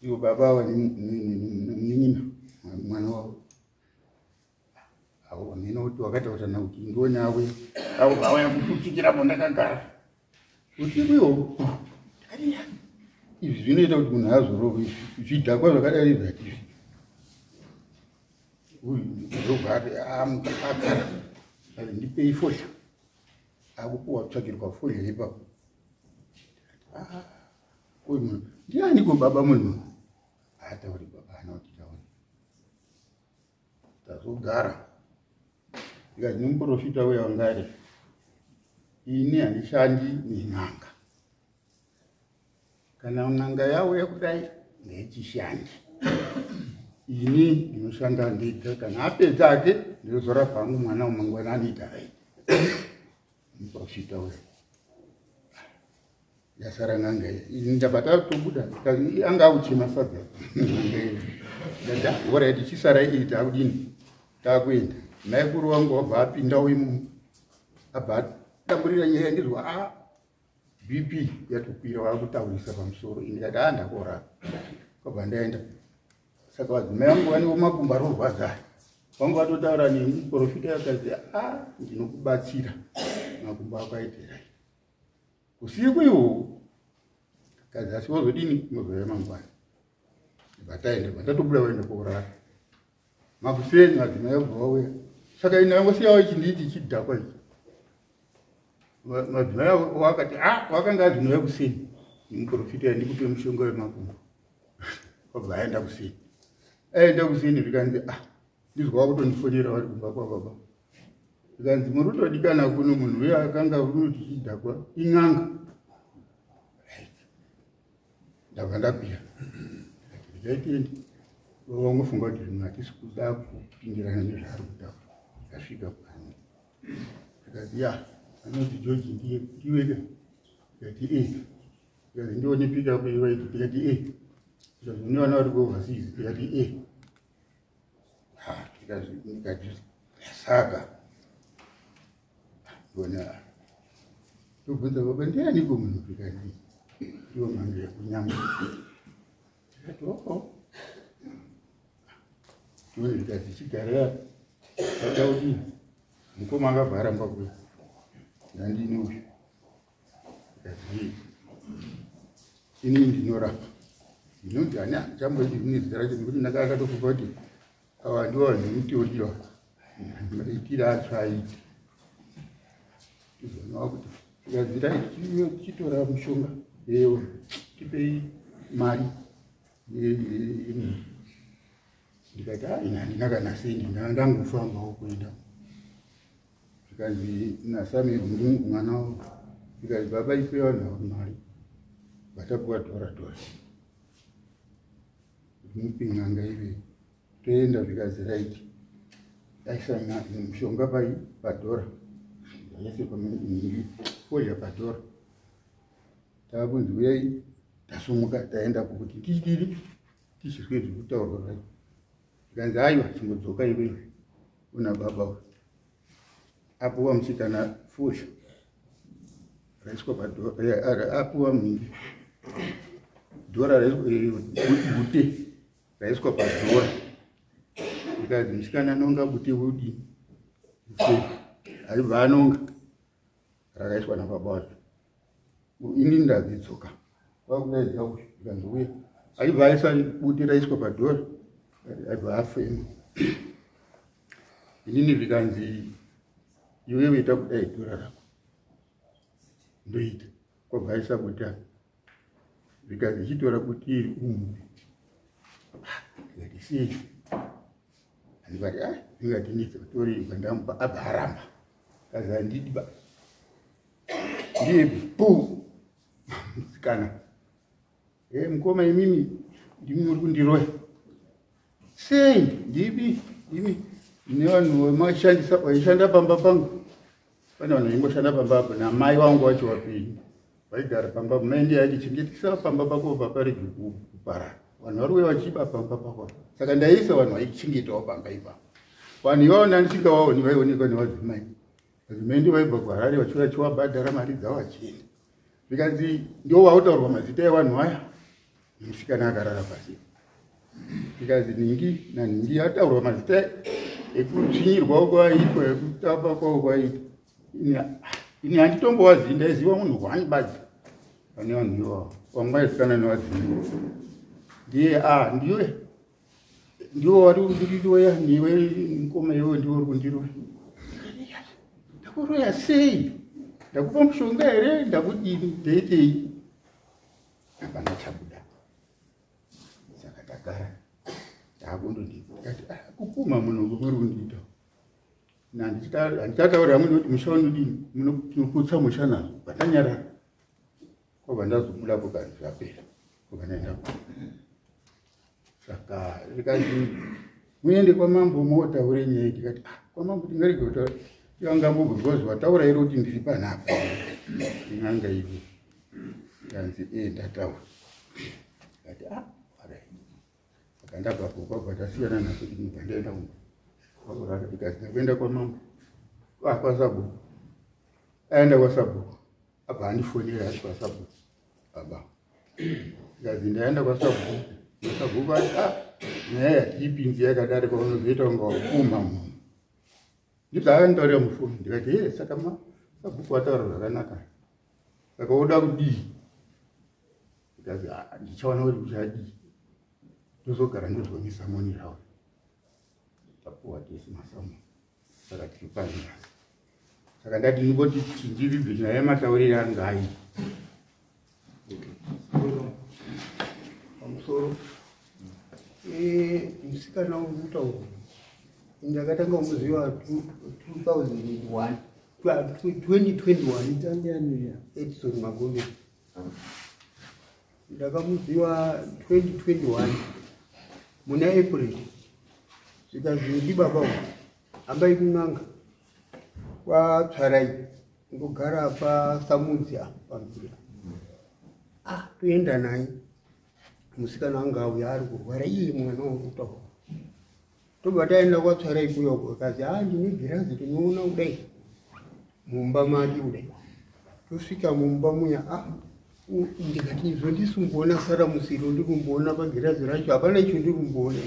ivo baba ava nemunin'ina mwana wavo avo, hameno kuti wakataurana kuti ndione auya, auya kututsikirapo ndakagara usiku ihwohwo. Ndakati, ya, izvi zvinoita kuti munhu azorove, zvidhakwa zvakadai izvi hatizvi. Uyu ndobva ati amuka agara, ati, ndipei fodya. Akupuwa, kutsvagirwa fodya ipapo. Ah, uyu munhu ndianiko baba? Munhu haatauri baba, ana kuti tauri. Tazogara, ndikati nemuprofita uya wanga ari, ini handishandi nen'anga. Kana n'anga yauya kudai ndeichishandi, ini ndinoshanda ndega. Kana apedza ake, ndinozorapa hangu mwana wamangwana anoita right. Muprofita uya, yasara n'anga iyi, ndabva tatobuda, anga akuchema sadza n'anga iyi. Ndati, alright, chisara iyi, taakudini, taakuenda. Maikuru wangu wabva apindawo imomo, abva adamburira nyaya, ndizwa a BP yatokwira, wakutaurisa pamusoro. Ndikati, a, ndakorara. Kwabva ndaenda. Saka vadzimai vangu vanewo makumbo arorwadza, vangu vatotaura nemuprofita, akazi, a, ndinokubatsira, makumbo ako aite right usiku ihwohwo. Kazi, asi wazodini, unozouya mangwana. Bva taenda, bva tatobuda, vaenda kourara. Makuseni madzimai abva vauya. Saka ine angosiyawo ichi ndichi chidhakwa ichi. Madzimai wakati, a, wakanga azinouya kuseni nemuprofita, ndikupe mushonga wemakumbo. Wabva aenda kuseni, aenda kuseni, zvikanzi, a, ndizwa wakutondifonera vari kumba kwababa, zvikanzi, muri kutodikana kuno, munhu uyo akanga unoti chidhakwa in'anga. Right. Ndabva ndakwira, ndikaitendi vangofunga kuti zvimwe hatisi kuda kupindirana nezvaari kutaura. Ndasvika kwani, zvikanzi, ya, anonzi George ndiye ndiweke. Ndikati, e. Zvikanzi, ndione pickup iwaiti. Ndikati, e. Zvikanzi, une vana vari kuoverseas? Ndikati, e. Ndikati, saka ndiona ndobvunza baba, ndianiko munhu? Zvikanzi, ndiwo mhando yekunyama. Ndikati, oo, tione. Zvikanzi, chigarira pataudii. Mukoma akabva aramba kuya, ndandini uyu. Ndikati, ini ndinorapa, ndinonzi ani, handichamboiti nezita racho nekuti ndanga akatofunga kuti ava ndivo vanhu vemuteuriro, maitiro acho aiti tizoona kuti. Zvikanzi, right, chitora mushonga eyo, tipei mari. Ndikati, a, ini handina kana sendi, ndangofambawo kuenda. Zvikanzi naSamuel, mwana wavo, zvikanzi, baba, ipe vanhu ava mari. Vatapuwa dhora dhora mupi n'anga ive toenda. Zvikazi right, aisa mushonga pai padhora, yaisirwa fodya padhora. Taakunzi uyai, tasumuka taenda kukuti tichidiri tichizwe zvekutaurwa zvacho. Zvikanzi aiwa, chingodzoka iwewe una baba uyu apuwa musikana fodya raiswa padhora, apuwa mhingi dhora, bute raiswa padhora. Zvikanzi musikana anonga bute wodini, aibva anonga rakaiswa nababa wacho. Ini ndadzidzoka kwakudaidza uyu, zvikanzi uya, aibva aisa bute raiswa padhora, aibva afema. Inini zvikanzi iwewe ita kudai dhora rako, ndoita kwabva aisa bute apa. Zvikanzi chitora kuti iri umupe. Ndikati sei? Andikati a ndingati nditori ndamupa, abva aramba, kazi handidi ba. Ndiye pu musikana, e mukoma, imimi ndimi muri kundiroya sei? Ndipi imi nevanhu vamashandisa vaishanda pamba pangu? Pane vanhu vaingoshanda pamba apo namai vangu vacho vapenyu vaigara pamba. Mai ndiye aichengetesa pamba pako paparege kuparara, vanhu vari kuuya vachiba pamba pako. Saka ndaisa vanhu vaichengetawo pamba ipapo. Vanhu ivavo ndandisingavaoni, vaionekwa nevadzimai. Vadzimai ndi vaibva kuHarare vachiuya vachivabhadhara mari dzavo vachienda. Zvikanzi ndo vautaurwa mazita evanhu aya nemusikana akarara pasi. Zvikanzi nhingi nanhingi ataurwa mazita ekutsvinyirwa kwaiitwa, ekutapa kwavo kwaiitwa. Ini handitombovazivi, ndaiziva munhu one badzi pane vanhu ivavo vamwe vaizikanwa nevadzimai. Ndiye a ndiwe ndiwo wari kundiroya, niwe mukoma, iwe ndiwe uri kundiroya. Ndakuroya sei? Ndakupa mushonga here? Ndakudini? Ndeitei? Hapana chabuda. Saka tagara taakundondikati kupuma munhu muri kundiita. Handichataura hamwe nekuti musha unodini, tinoputsa musha nazvo. Batanyarara kwabva ndazobudapo kani zvapera, kwabva ndaenda. Saka zvikanzi muende kwamambo motaure nyaya. Tikati ah, kwamambo tingarege kutaura ivangambobva because wataura iri kuti ndiri panapa in'anga ivi. Kanzi e ndataura. Kati ah, alright. Saka ndabvapo kwabva tasiyana nazvo. Inibva ndaenda kumba, ikazi ndakuenda kwamambo, kwasabhuku. Aenda kwasabhuku, abva andifonera ari kwasabhuku baba. Ikazi ndaenda kwasabhuku, sabhuku ati ah, nyaya yatiipinzi yakadari, kwaunozoita kunga wapumha munhu. Ndibva akanditaurira mufoni. Ndikati ye saka sabhuku ataura zvakanaka, saka woda kudii? Ndikazi ndichaona kuti kuchadii, ndozogara ndozwa nesamoni ravo. Tapuwa tese masamoni, saka tiri pano nhasi. Saka ndati ndingoti chinjiridze nyaya yematauriro anga aita. Pamusoro, musikana uri kutaura ndakatanga kumuziva 2001, 2021. Edison Magombe ndakamuziva 2021 muna April. Zvikazi ndibaba uyu, hambai kun'anga kwaTsvarai, ndogara paSamudzi apa pambira. Ah, toenda naye musikana anga auya ari kurwara iye mwana wokutaura. Tobva taenda kwaTsvarai kuyoko, kazi a ndine girazi tinoona kudai mumba make kudai. Tosvika mumba muya, a ndikati izvo ndisimboona saramusiro, ndiri kumboona pagirazi racho hapana icho ndiri kumboona.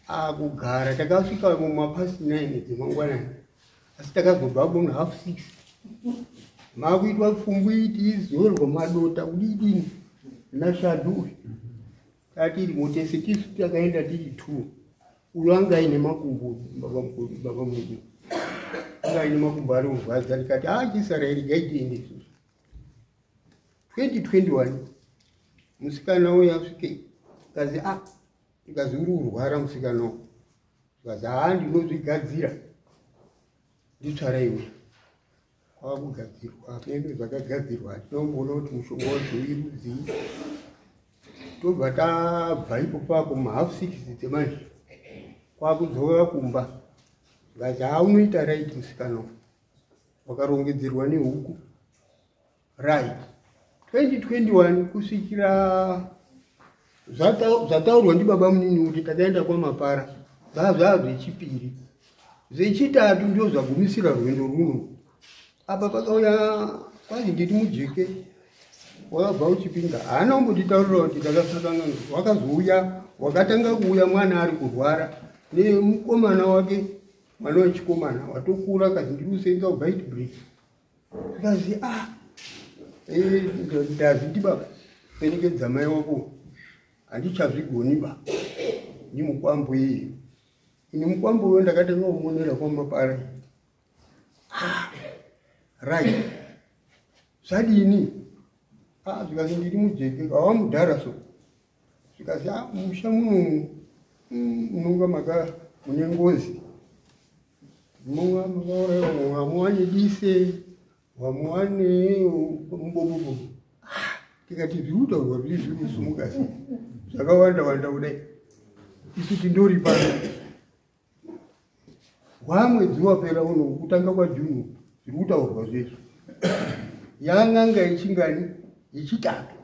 Akugara takasvika mumapast 9 dzemangwanani, asi takazobva muno half 6, makuitwa pfumbu tiizorwa madota kudidini nashadhu uyu. Tatiri motese tisu takaenda tiri two. Uyo anga aine makumbo, baba mudu anga aine makumbo ari kurwadza. Ndikati a chisara iri gaitiende isusu. 2021 musikana uyu asvike, kazi a ikazi uri kurwara musikana uyu. Kazi haa, ndinozvigadzira, nditsvarai uyu. Kwakugadzirwa peno zvakagadzirwa, tinomboona kuti mushonga wacho irudzii. Tobva tabva ipo papo ma6:30 dzemanje, kwakudzoka kumba. Zvikati haunoita right musikana uyu, wakarongedzerwa nehuku right. 2021 kusvikira zvataurwa ndibaba munini kuti takaenda kwaMapara, zvazvaa zvechipiri. Zvechitatu ndo zvagumisira rwendo runo. Apa pakauya kwazi nditi mujeke wakabva uchipinda, haana kumbotitaurira kuti takasakanganga. Wakazouya, wakatanga kuuya mwana ari kurwara nemukomana wake, mwana wechikomana watokura, kazi ndiri kusenza kuBeitbridge. Zvikazi ah, ndazi ndibaba perekedza mai wako, handichazvigoni ba, ndimukwambo iye. Ini mukwambo uyo ndakatanga kumuonera kwaMapara. Ah, right, zvadini? Ah, zvikasi ndiri mujeke hawamudhara so. Zvikasi ah, musha munomu munonga maka mune ngozi, munonga makaurayiwa, wamuwane dise, wamuwane mubobobo. Tikati zviri kutaurwa zviri zviri kusumuka sei zvakawanda wanda kudai, isu tindori pano. Hwamwedzi wapera uno, kutanga kwaJune, zviri kutaurwa zvezvo yang'anga yechingani? Yechitatu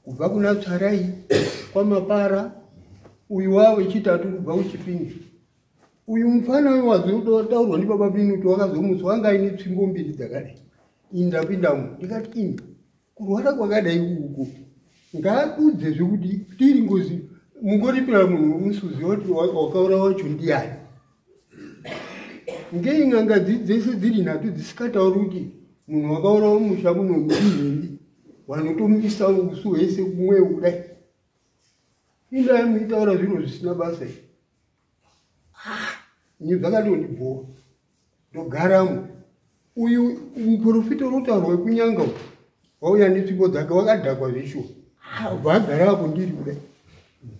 kubva kuna Tsvarai kwaMapara. Uyu wavo wechitatu kubva kuChipingi. Uyu mufana uyu wazotaurwa ndibaba bini kuti wakazomutswa anga aine tsvimbo mbiri dzakadai. Ini ndapindamo, ndikati ini kurwara kwakadai uku ngaadudze zvekuti tiri ngozi, mungoripira munhu musuziva kuti wakaura wacho ndiani. Ngei n'anga dzese dziri nhatu dzisikatauri kuti munhu wakaurawa musha muno ndinhingi, vanotomisa usu hwese kumwe kudai? Indai muitaura zviro zvisina basa izvi. Ini zvakatondibhowa, ndogaramo. Uyu muprofita unotaurwa wekunyanga uyu wauya netsvimbo dzake, wakadhakwa zveshuwa, bva agara apo ndiri kudai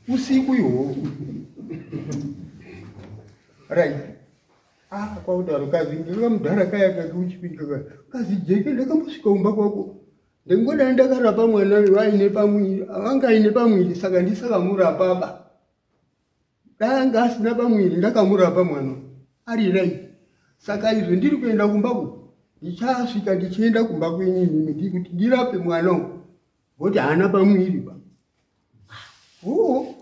usiku ihwohwo. Right, ah, kwakudaro kazi ndikamudhara kaya kake uchipinda kaya kazi jeke, ndakambosvika kumba kwako, ndingodai ndakarapa mwana uyu aine pamwiri, anga aine pamwiri, saka ndisakamurapa ba. Dai anga asina pamwiri ndakamurapa mwana ari right. Saka izvo ndiri kuenda kumba ku, ndichasvika ndichienda kumba kwenyu imimi kuti ndirape mwana uyu, ngokuti haana pamwiri ba. Oo,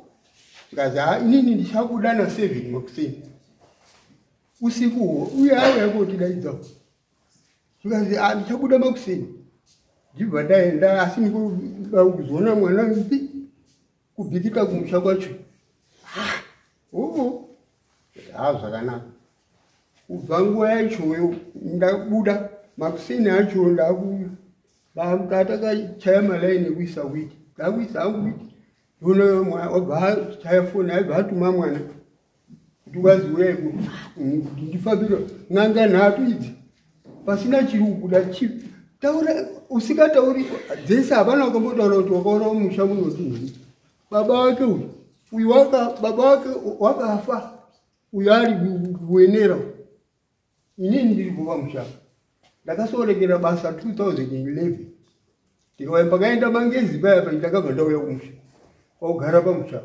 zikazi ha, inini ndichabuda na7 makuseni usiku uhwo. Uye auya kotidaidzawo, zikazi a, ndichabuda makuseni ndibva ndaenda, asi ndikuda kuzoona mwana mpi kubhikita kumusha kwacho. Oo, ha, zvakanaka. Kubva nguva yachoyo ndabuda makuseni acho, ndaku takachaya malaini ekuisa witi, ndakuisa hangu witi, ndiona wabva achaya foni, aibva atuma mwana kuti wazi uyai kuti ndifambire. N'anga nhatu idzi pasina chiri kubuda. Taura usikatauri dzese, hapana wakambotaura kuti wakaona musha munoti baba wake uyu uyu waka baba wake wakafa, uyu ari kuenera. Inini ndiri kuva musha, ndakasorekera basa 2011, ndikauya pakaenda mangezi paya pa, ndakabva ndauya kumusha kwaugara pamusha.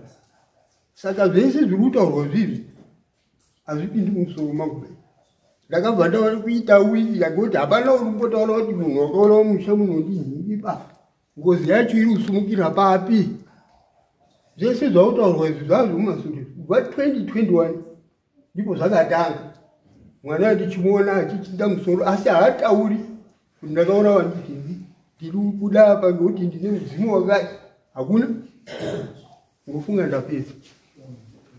Saka zvese zviri kutaurwa zvivi hazvipindi mumusoro mangu. Ndakabva ndaona kuita wiki yakuti hapana uri kumbotaura kuti munhu wakaona musha munondinhiba, ngozi yacho iri kusumukira papi. Zvese zvautaurwa izvi zvazvomumasure kubva 2021, ndipo zvakatanga. Mwana ndichimuona achichinda musoro, asi haatauri kuti ndakaona wandinhingi, ndiri kubuda apa ngekuti ndine mudzimu wakati, hakuna. Ngofunga ndapedza.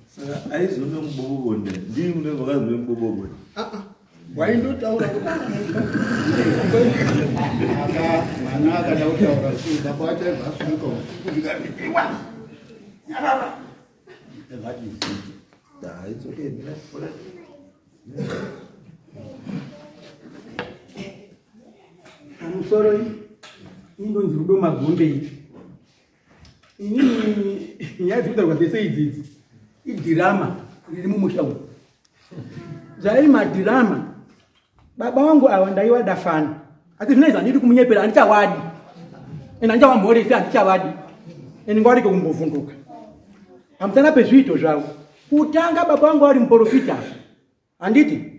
Saka aizove mubobobonde, ndii mune vakazove mubobobonde? Waindotaura. Aka mwana akada kutaura so, baba wacho aibva asumuka usiku, ndikati iwa nyarara, evati zii. Ah, it's okay. Mina pole. Pamusoro, indonzi Rudo Magombe. Inini nyaya dziri kutaurwa dzese idzidzi idhirama riri mumusha umu. Zvairi madhirama. Baba vangu ava ndaiwada fani. Asi zvino izvi handidi kumunyepera, handichavadi. Ende handichavamhoresi, handichavadi. Ende ngavarege kumbovhunduka. Pamusana pezviito zvavo. Kutanga baba vangu vari muporofita. Handiti?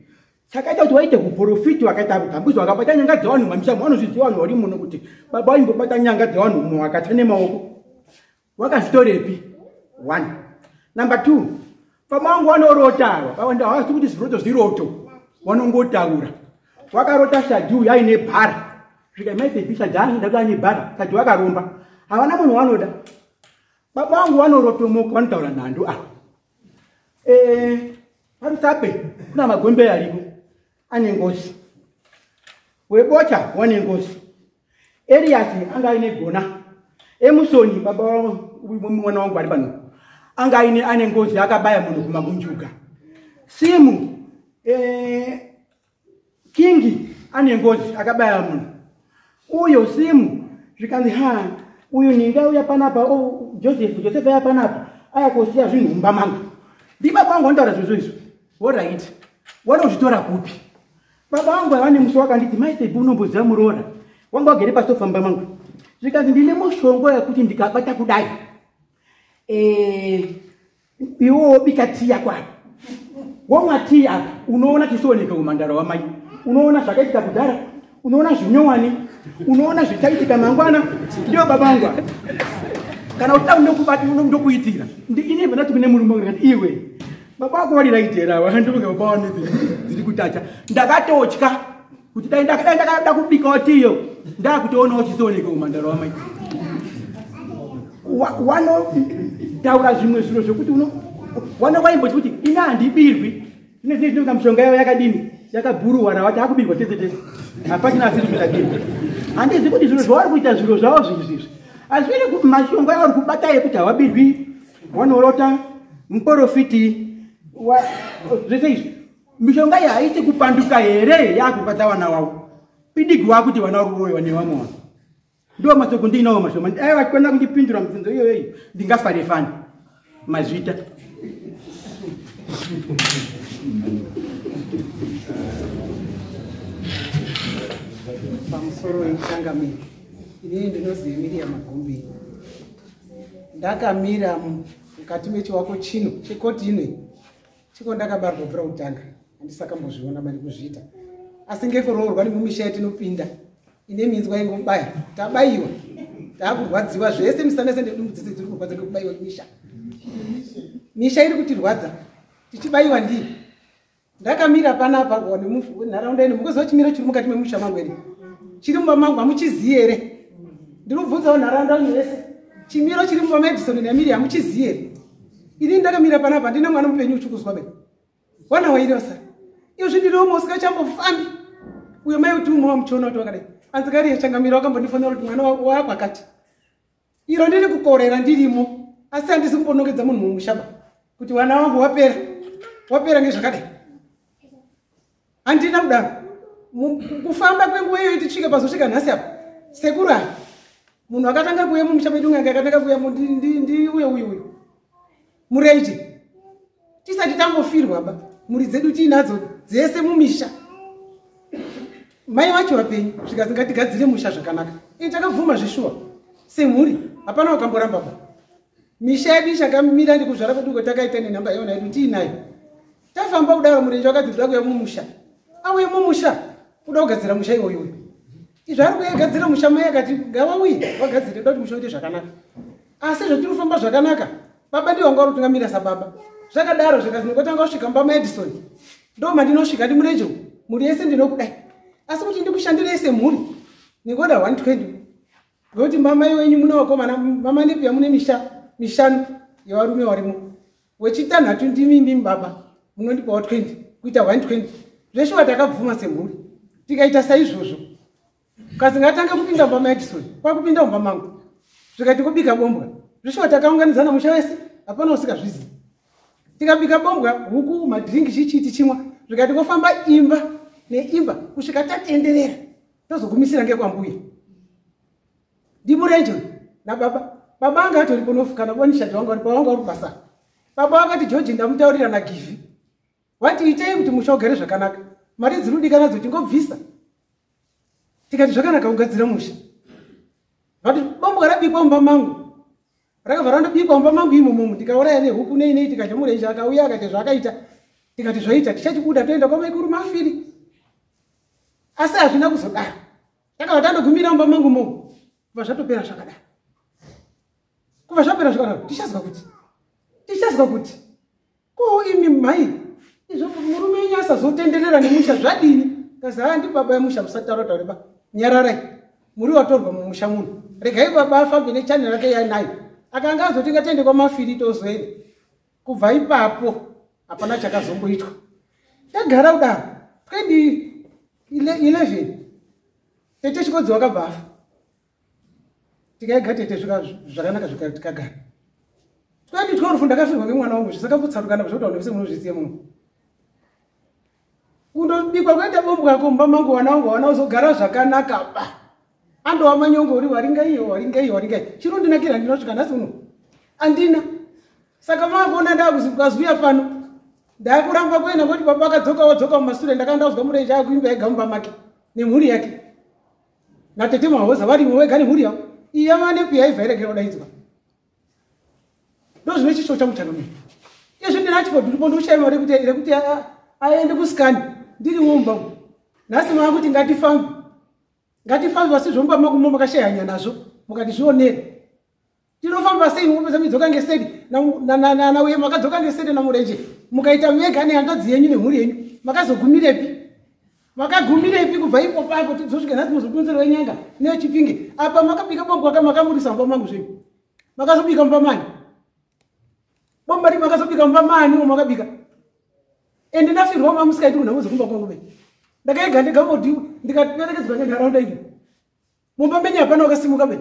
Chakaita kuti waite huporofiti wakaita dambudzo wakabata nyanga dzevanhu mamisha vanozviziva vanhu vari muno kuti baba vaimbobata nyanga dzevanhu mumwe wakatya nemaoko. Wakazvitorepi? One. Number two, baba vangu vanorota ava. Baba vangu havasi kuti zviroto zviroto. Vanongotaura. Wakarota Shadhi uyu aine bhara. Svika mai baby Shadhi anoda kuti aine bhara. Shadhi wakaromba. Havana munhu wanoda. Baba vangu vanorotomoka vanotaura nhando ava. Eh, parusape kuna magombe ariko ane ngozi. Webocha wane ngozi. Elias anga aine gona. Emusoni baba mwana wangu ari pano. Anga aine ane ngozi akabaya munhu kumamunjuga. Simu eh Kingi ane ngozi akabaya munhu. Uyo simu zvikanzi ha uyu ninga uya panapa oh, Joseph Joseph aya panapa aya kosiya zvinhu mumba mangu. Ndibaba wangu wanotaura zvizvo izvo. Alright. Wanozvitora kupi? Baba vangu vane musi wakanditi mai Sebi unomboziva muroora. Wanga wagere pasofa mumba mangu. Zvikanzi ndine mushongo yekuti ndikabata kudai. Eh, iwe wobika tii yako apa. Womwa tii apa unoona chisioneka umhandara wamai. Unoona zvakaitika kudhara, unoona zvinyowani, unoona zvichaitika mangwana. Ndiyo baba vangu ava. Kana uchida ndokubata ndokuitira. Ini ndati kune murume wangu ndikati iwe baba vako vari right here ava ndinge baba vane dziri kutacha ndakatotya kuti dai ndakada kubikawo tiyo ndakutoonawo chisioneka umhandara wamai wanotaura zvimwe zviro zvekuti wanowaimboti kuti ini handibirwi zvine zvine zvinoita mishonga yavo yakadini yakabhuruwa rawati akubirwa tese tese hapachina asiri kuita dini handizi kuti zviro zvavari kuita zviro zvavo zvinhu izvi asi zvine mashonga yavari kubata yekuti havabirwi wanorota muporofiti zvese izvi mishonga iyi haisi kupanduka here yakurwadza vana wavo pidigi wakuti vana vari kuroyiwa nevamwe vanhu ndiwo mashoko ndiinawo mashoma dai vachikwanisa kundipindura mibvunzo iyoyo ndingafare fani mazvita pamusoro wechangamire inini ndinozi emilia magombe ndakamira mukati mechiwako chino chekoti ino chiko ndakabarwa kubvira kutanga handisakambozviona mani kuzviita asi ngekuroorwa nemumisha yatinopinda ine minzwa ingobaya tabayiwa takurwadziwa zvese misana yese nedumbu dzese dziri kurwadza ngekubayiwa misha misha iri kutirwadza tichibayiwa ndii ndakamira panapa nharaunda ino mukuziva chimiro chiri mukati memusha mangu here chiri mumba mangu hamuchizivi here ndiri kubvunzawo nharaunda ino yese chimiro chiri mumba maedison namiri hamuchizivi here ini ndakamira panapa ndine mwana mupenyu uchikuzwa be wana wairi vasara izvi ndiri umwe usikachambofambi uyo mai uti umwe wamuchiona kuti wakadai anzikari yachangamira wakambondifonera kuti mwana wakwakati iro ndiri kukorera ndirimo asi handisi kumbonongedza munhu mumushaba kuti wana wangu wapera wapera ngezvakadai handina kudaro kufamba kwenguva iyoyi tisvike pazosvika nhasi apa sekuru aya munhu akatanga kuuya mumusha medu n'anga akatanga kuuya ndiuye uyu uyu murenje tisati tambofirwa ba mhuri dzedu tiinadzo dzese mumisha mai vacho vapenyu zvikanzi ngatigadzire musha zvakanaka ini takabvuma zveshuwa semhuri hapana wakamboramba ba misha yedu ichakamira ndikuzvara kwedu kwetakaita nenhamba yona yedu tiinayo tafamba kudaro murenje wakadzi kuda kuya mumusha auye mumusha kuda kugadzira musha iwoyo uyu izvo ari kuyagadzira musha mai akati ngavauye vagadzire kuda kuti musha uite zvakanaka asi zvatiri kufamba zvakanaka baba ndiwo wanga urutungamira sababa zvakadaro zvikanzi ndikotanga kusvika mumba maedison ndo mandinosvika ndi murenje mhuri yese ndinokudai asi kuti ndikushandirei semhuri ndingoda 120 ngokuti mamai wenyu mune vakomana mamanepiya mune misha mishanu yevarume varimo wechitanhatu ndimi imimi baba munondipawo 20 kuita 120 zveshuwa takabvuma semhuri tikaita saizvozvo kazi ngatange kupinda mumba maedison kwakupinda mumba mangu zvikati kubika bombwa zveshuwa takaunganidzana musha wese hapana usikazvizivi tikabika bombwa huku madringi chichii tichimwa zvikati kofamba imba neimba kusvika tatenderera tozogumisira ngekwambuya ndimurenje nababa baba anga atoripo nofu kana bonishadi wanga uripo wanga uri basa baba vakati george ndamutaurira nagivhi vati itei kuti musha ugare zvakanaka Mari dziri kudika nadzo tingobvisa. Tikati zvakanaka kugadzira musha. But bombo rabikwa mumba mangu. Rakabva randobikwa mumba mangu imomo ndikauraya nehuku nei nei tikadya murenje akauya akaita zvaakaita. Tikati zvaita tichachibuda toenda kwamaikuru Mafiri. Asi hazvina kuzodaro. Takabva tandogumira mumba mangu momo. Kubva zvatopera zvakadaro. Kubva zvapera zvakadaro tichazwa kuti ko imi mhai izvo murume wenyu asazotenderera nemusha zvadini? Kazi haa ndi baba yemusha musataura taure ba. Nyararai. Muri watorwa mumusha muno. Regai baba afambe nechannel rake yanayo. Akanga azoti ngatiende kwaMafiri tozoenda. Kubva ipapo hapana chakazomboitwa. Tagara kudaro 2011 tete Chikodzi wakabva afa. Tikaiga tete zvakanaka tikagara. 2012 ndakafirwa ngemwana wangu zvisakambotsanukana zvekuti vanhu vese munozviziva muno. Kundobikwa kuita bombo kako mumba mangu wana wangu wana uzogara zvakanaka ba. Andowa manyongori waringa iyo waringa iyo waringa iyo. Chinondinakira ndinosvika nhasi uno. Andina. Saka makuona ndakuzuya pano. Ndakuramba kuenda ngoti baba akadzoka wadzoka mumasure ndakanga ndazwa murenje akuimba ega mumba make nemhuri yake. Natete Mahoza varimo vega nemhuri yavo. Iyi yava nepi yaibva iregera kudaidzwa. Ndozvine chisvo changu chanomira. Izvi ndina chipo ndiripo ndoshaya mari rekuti aende kusikani ndiri mumba. Nhasi makuti ngatifambe. Ngatifambe asi zvomba makumo makashaya hanya nazvo mukati zvionere. Tinofamba sei mupedza midzoka ngeseri na uye makadzoka ngeseri namurenje mukaita mega nehanzvadzi yenyu nemhuri yenyu makazogumirepi? Makagumirepi kubva ipo papo tizosvika nhasi muzotunzero wenyanga nechipinge apa makabika bombo makamurisa mumba mangu zvenyu. Makazobika mumba mani? Bomba ri makazobika mumba mani makabika? Ende ndafirwa mamusikaiti kunhamo dzekumba kwangu be. Ndakaiga ndega modi ndikaperekedzwa nenharaunda iyi. Mumba menyu hapana wakasimuka be.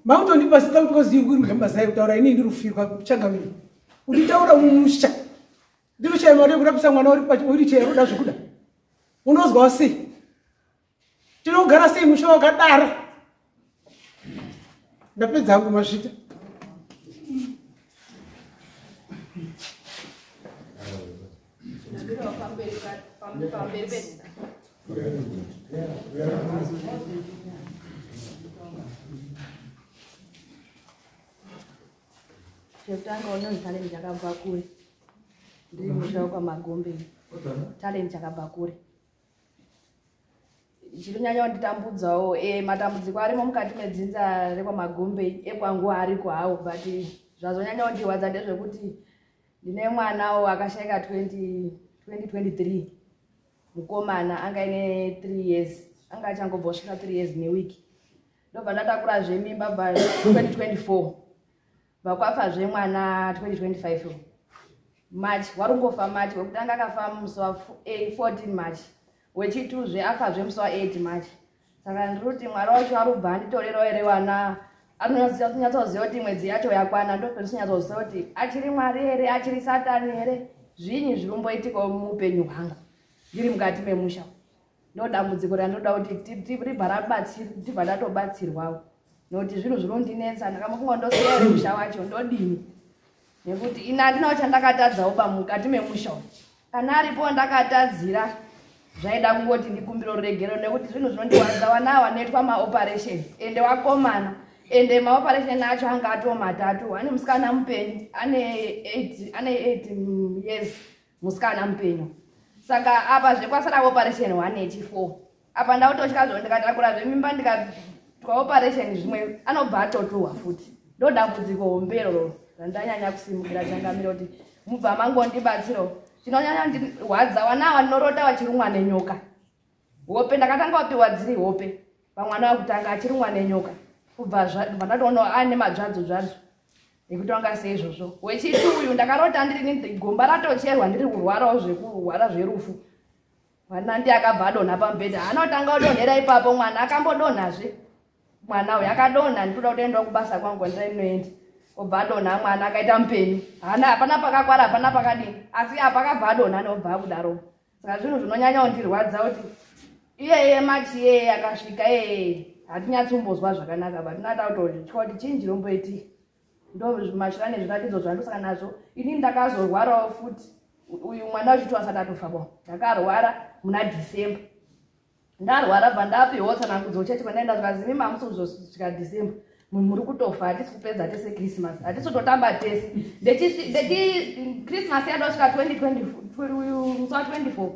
Makutondipa zita kuti kozivi kuri mazai kutaura ini ndiri kufirwa changamire. Uchitaura mumusha. Ndinoshaya mari yekurapisa mwana uri pawheelchair unoda zvekuda. Unozwa sei? Tinogara sei musha wakadaro? Ndapedza hangu masvita. Chekutanga unonzi Talent chakabva kure. Ndiri musha wekwaMagombe. Talent chakabva kure. Chinonyanya kunditambudzawo matambudziko arimo mukati medzinza rekwaMagombe ekwangu ariko hawo, but zvazonyanya kundirwadza ndezvekuti ndine mwanawo akashaika 2023 mukomana anga aine 3 years, anga achangobva kusvika 3 years newiki. Ndobva ndatakurazve mimba bva 2024 vakwafazve mwana 2025 March, warungofa March wekutanga akafa musi wa 14 March, wechituzve afazve musi wa 8 March. Saka ndiri kuti Mwari wacho arubva anditorerawo here vana, anonyatsoziva kuti mwedzi yacho yakwana, ndopendinonyatsoziva kuti achiri Mwari here, achiri Satani here, zvinyi zviri kumboitikawo muupenyu hwangu ndiri mukati memusha. Ndo dambudziko randinoda kuti tibva tatobatsirwawo, nokuti zvinhu zvinondinetsa. Ndakamufunga ndosiya here musha wacho, ndodini? Nekuti ini handinawo chandakatadzawo pamukati memusha uyu. Kana aripo ndakatadzira zvaida kungoti ndikumbire ruregero, nekuti zvinhu zvinondiwadza. Vana ava vanoitwa maoperation ende vakomana, ende maoperation acho anga atoo matatu. Ane musikana mupenyu ane 8 years, musikana mupenyu. Saka apa zvekwasara operation 1 yechi4 apa ndautotya zvo ndikatakura zvemimba ndikatwa operation zvimwe anobva atotuhwa futi. Ndo dambudziko hombero randanyanya kusimukira changamiro kuti mubva mangondibatsiro. Chinonyanya ndirwadza vana ava ndinorota vachirumwa nenyoka. Hope ndakatanga kupiwa dziri hope pamwana wekutanga achirumwa nenyoka, kubva ndatoona ane madzvadzo zvadzo ekuti wanga sei izvozvo. Wechiti uyu ndakarota ndiri gomba ratocherwa ndiri kurwarawo zvekurwara zverufu. Mwana ndiye akabva adonha pamubhedha, haana kutanga kudonhera ipapo, mwana akambodonhazve. Mwana uyu akadonha, ndikuda kutoendawo kubasa kwangu kwandinoenda, obva adonha mwana akaita mupenyu. Haana, hapana pakakwara, hapana pakadini, asi apa akabva adonha neobva akudaro. Saka zvinhu zvinonyanya kundirwadza kuti iyeye Machi iyeye akasvika iyeye hatinyatsombozwa zvakanaka, but tinata kutotya kuti chinyi chinomboitika. Ndo mashura nezviratidzo zvandosaka nazvo. Ini ndakazorwarawo futi. Uyu mwana wechitwo asati atofa bo, ndakarwara muna December. Ndarwara bva ndapiwa tsanangudzo chechi kwandaenda, zvikanzi imi mamusi kuzosvika December munhu muri kutofa, hatisi kupedza tese Christmas, hatisi kutotamba tese. Ndechi Christmas yadosvika 2020 musi wa 24,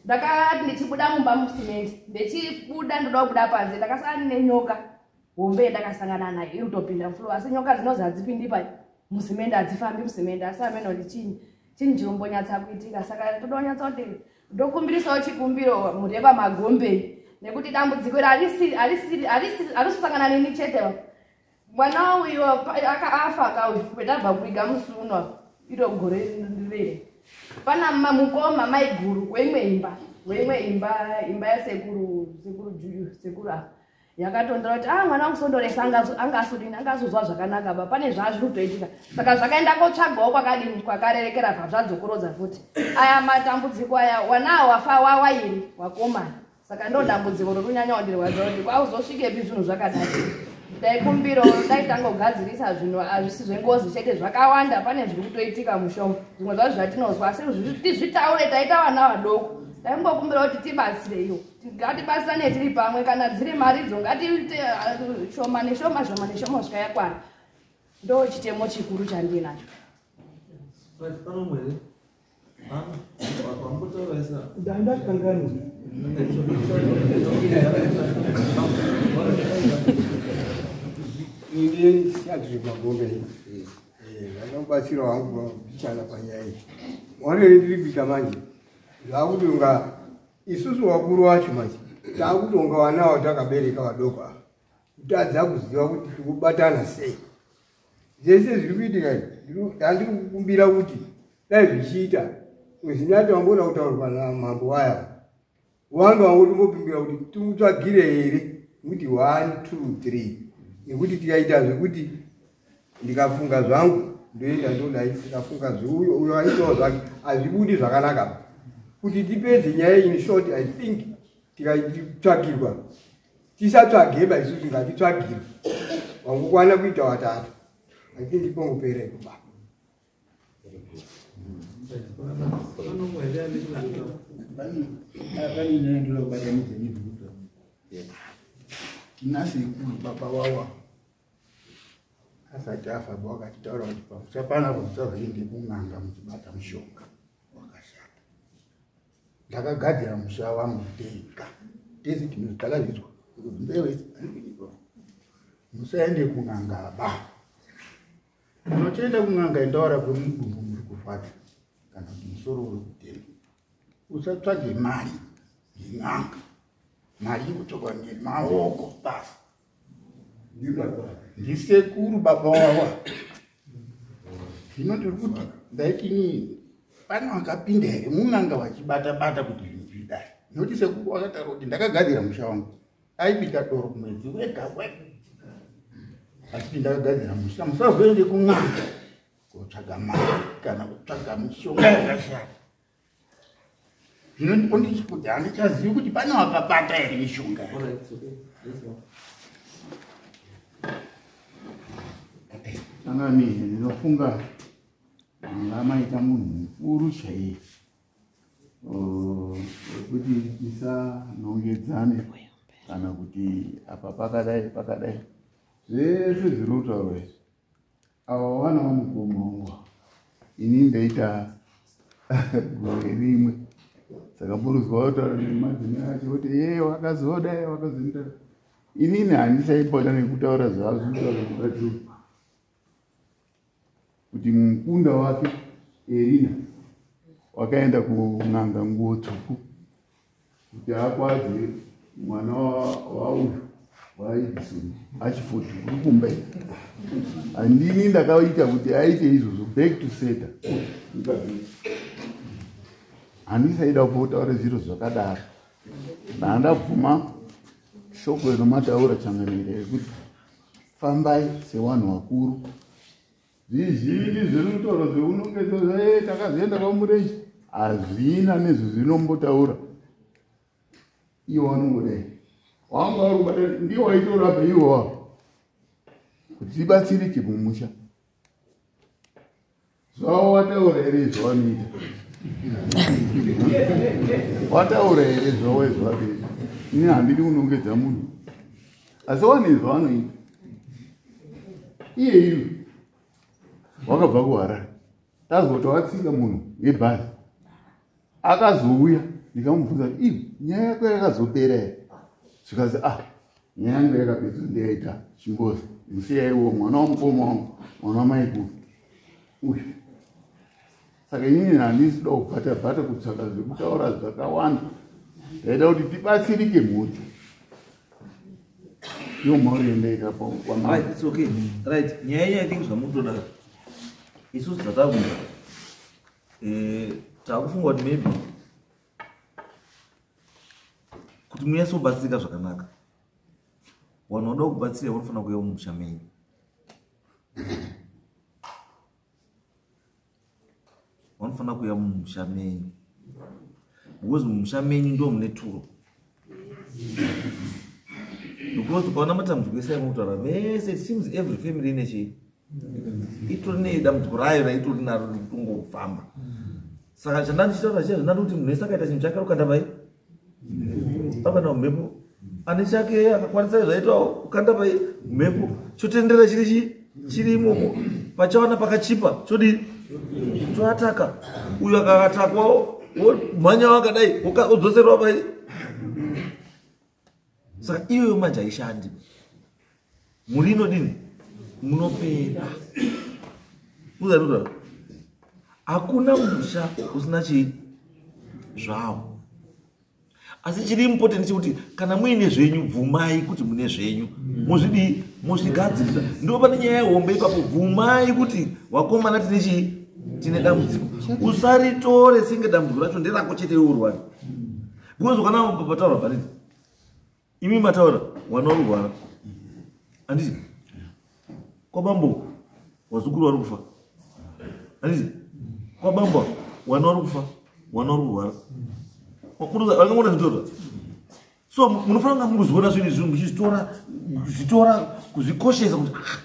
ndakati ndichibuda mumba musimende, ndichibuda ndoda kubuda panze, ndakasangana nenyoka hombe yandakasangana nayo iri kutopinda mufloor. Asi nyoka dzinozi hadzipindi pai musimende, hadzifambi musimende, asi ameno kuti chinyi chinhu chinombonyatsa kuitika. Saka toda kunyatsa kuti ndokumbirisawo chikumbiro mhuri yekwaMagombei, nekuti dambudziko iri harisi kusangana neni chete. Mwana uyu afa kauyu kwetабva kuiga musi uno iro gore riri pana mukoma maiguru weimwe imba, weimwe imba yasekuru, sekuru Juju, sekuru apa yakatondera kuti ah, mwana wangu sondoresa anga asodini, anga asozwa zvakanaka pa pane zvaazviri kutoitika. Saka zvakaenda kotsvagawo kwakadini, kwakarerekera, bva zvadzokorodza futi aya matambudziko aya. Wana wafa wawairi wakomana. Saka ndo dambudziko rokunyanya kundirwadza kuti kwauzosvikepi zvinhu zvakadai. Ndaikumbiro dai tangogadzirisa zvinhu, hazvisi zvengozi chete, zvakawanda. Pane zviri kutoitika mushoma, zvimwe zvacho zvatinozwa asi tizvitaure taita vana vadoko. Taingokumbira kuti tibatsireiwo, ngatibatsirane tiri pamwe. Kana dziri maridzo, ngatiite shoma neshoma, shoma neshoma, kusvika yakwana. Ndo chitemo chikuru chandinacho. Pano here wambotauraisa? Ndandakanganwa. Ini Shadri Magombe, vanobatsira wangu mbichana panyaya iyi. Maonero ndiri kuita manje, zvakutonga isusu vakuru vacho manje taakutonga vana vatakabereka vadoko ava, kutadza kuziva kuti tikubatana sei. Zvese zviri kuitika izvi, handiri kukumbira kuti dai zvichiita zinati wamboda kutaurwa namambo waya wanga wangotombopimbira kuti timutsvagire here kuti 1 2 3, nekuti tikaita zvekuti ndikafunga zvangu ndoenda ndodai, ndikafunga zveuyo uyo aitawo zvake, hazvibudi zvakanaka. Kuti tipedze nyaya in short, I think tikatsvagirwa, tisatsvageba isusu, ngatitsvagirwe wangokwana kuita watatu. I think ipongopera ipo baba. Pano here ane Pane nyaya ndoda kubatanidza nebhuku. Tina sekuru baba wawa asati afa wakatitaura kuti pamusha panapa musazoende kun'anga muchibata mushonga wakashata. Ndakagadzira musha wangu ndega, tese tinozi takazvizwa mbewese. Musaende kun'anga ba. Unotoenda kun'anga, endaura kwemudumbu muri kurwadza kana kuti musoro uri kutema. Usatsvage mari nen'anga, mari inotsvagwa nemaoko basi. Ndisekuru baba wawa. Zvino ndiri kuti ndaitini, pane wakapinda here mun'anga vachibata bata kuti zvinhu zvidai? Nokuti sekuru wakataura kuti ndakagadzira musha wangu, aibika doro kumwedzi wega wega, achiti ndakagadzira musha, musazoende kun'anga kotsvaga mari kana kutsvaga mishonga yakashata. Zvino ndipo ndichikuti handichazivi kuti pane wakabata here mishonga. All right, it's okay. Let's go. Changamire, ndinofunga manga maita munhu mukuru chaiye wekuti tisanongedzane kana kuti apa pakadai pakadai. Zvese zviri kutaurwa izvi, ava vana vamukoma wangu, ini ndaita gore rimwe, saka muruzwa wataura nemadzimai acho kuti ye wakazodai wakazoita. Inini handichaipota nekutaura zvazvitaura mukadzi kuti mukunda wake Erina wakaenda kun'anga nguo tsvuku kuti akwadze mwana wauyu waEdison achifoti uri kumba. Handini ndakaita kuti aite izvozvo, back to sender. Handisaida kutaura zviro zvakadaro. Ndandabvuma shoko inomataura changamire yekuti fambai sevanhu vakuru. Zvizhinji zviri kutaura zveunongedzo zve takazoenda kwamurenji hazvina nezvezvinombotaura. Iwo vanongodai wanga uri kubata ndiwo waitorapa iwo wavo kuti tibatsirike mumusha. Zvavo wataura here zvavanoita? Wataura here zvawezvaviri? Ini handidi kunongedza munhu, asi wane zvavanoita. Iyeyu wakabva kuHarare, tazoti watsika munhu ngebhazi, akazouya ndikamubvunza kuti ii nyaya yako yakazopera here? Zvikazi ah, nyaya yangu yakapedzwa, ndiyaita chingozi musiyaiwo mwana wamukoma wangu, mwana wamaikuru uyu. Saka inini handisi kuda kubhata bhata kutsvaka zvekutaura zvakawanda, ndaida kuti tibatsirike mhuri yo mhuri yendaita. Right, it's okay. Right, nyaya iyi, I think zvamutoda isusu dzatakuita, takufunga kuti maybe kuti munyatsobatsirika zvakanaka, vanhu vanoda kubatsira vanofanira kuuya mumusha menyu. Vanofanira kuuya mumusha menyu because mumusha menyu ndo mune turo, because ukaona matambudziko ese amutaura vese, it seems every family ine chii, itori nedambudziko rayo raitori naro rikutongofamba. Saka chandanga ndichitaura chiya, zvandati kuti munhu wese akaita chinhu chake, arikukanda pai, akanda mumhepo. Ane chake akakwanisa zvaitwa kukanda pai mhepo, chotendera chiri chii chiri imomo. Pachawana pakachipa chodii, choataka. Uyo akaatakwawo mhanya wakadai wodzoserwa pai. Saka iyoyo manje haishandi, mhuri inodini, munopera. Uzarura, hakuna musha usina chii zvawo, asi chiri important chekuti kana muine zvenyu, bvumai kuti mune zvenyu, muzvidii, muzvigadzirisa. Ndo pane nyaya yehombe ipapo. Bvumai kuti wakomana tine chii, tine dambudziko. Usaritore senge dambudziko racho nderako chete iwe urwari, because kana pataura pariti imi mataura wana urwara, handiti? Kwabambo wazukuru vari kufa, handiti? Kwabambo wana vari kufa, wana vari kurwara, vangamona zvitorwa. So munofanira kunga murikuzviona zvinhu izvi, muchizvitora, kuzvitora, kuzvikoshesa kuti ah,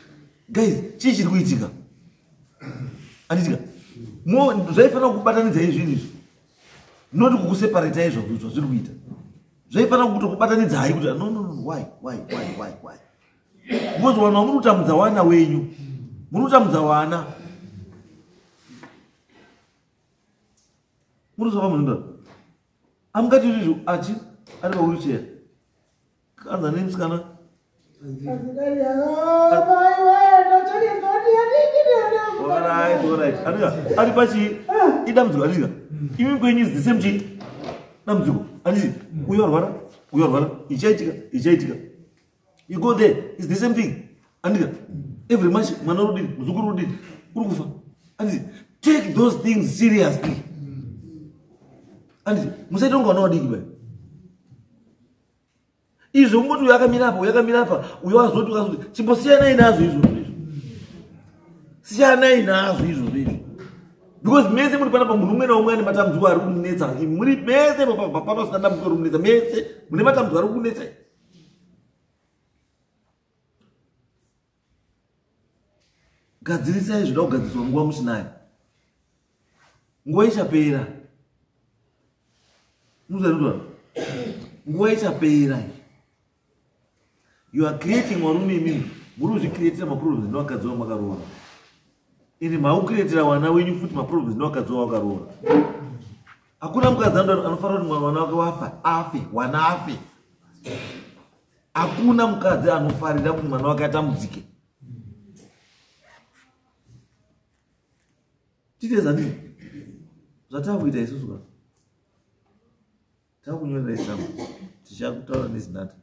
guys, chii chiri kuitika, handitika? Zvaifanira kubatanidzai zvinhu izvi, not kukuseparetai. Zvazviri kuita zvaifanira kutokubatanidzai kuti no, no, no, why, why, why, why, why? Because vanhu vamuri kutambudza wana wenyu, muri kutambudza wana muri kuzova munhu amungati izvizvo achi ari pawheelchair kanza nemusikana. Alright. Andika ari pachi idambudziko, andika imi kwenyu is the same chii dambudziko, anditi? Uyo arwara, uyo arwara, ichaitika, ichaitika. You go there, it's the same thing, andika? Every month mwana urudini, muzukuru urudini, uri kufa, anditi? Take those things seriously, anditi? Musaita kunge vana vadiki bai. Izvo kungoti uyo akamira apa, uyo akamira apa, uyo azoti, ukazoti, chimbosiyanai nazvo izvozvo izvo, siyanai nazvo izvozvo izvo, because mese muri panapa, munhu umwe naumwe ane matambudziko ari kumunetsa. Muri mese pano asina dambudziko ri kumunetsa, mese mune matambudziko ari kukunetsa. Gadzirisai zvida kugadziriswa nguva muchinayo, nguva ichapera. Muzarura, nguva ichapera. You are creating, varume imimi muri kuzvicreatira maproblems nevakadzi vamakaroora, ende makucreatira vana wenyu futi maproblems nevakadzi vavakaroora. Hakuna mukadzi anofanira kuti mwana wake wafa afe, wana afe. Hakuna mukadzi anofarira kuti mwana wake atambudzike. Titezani zvatakuita isusu ka, takunyorera isamu, tichakutaura nezinata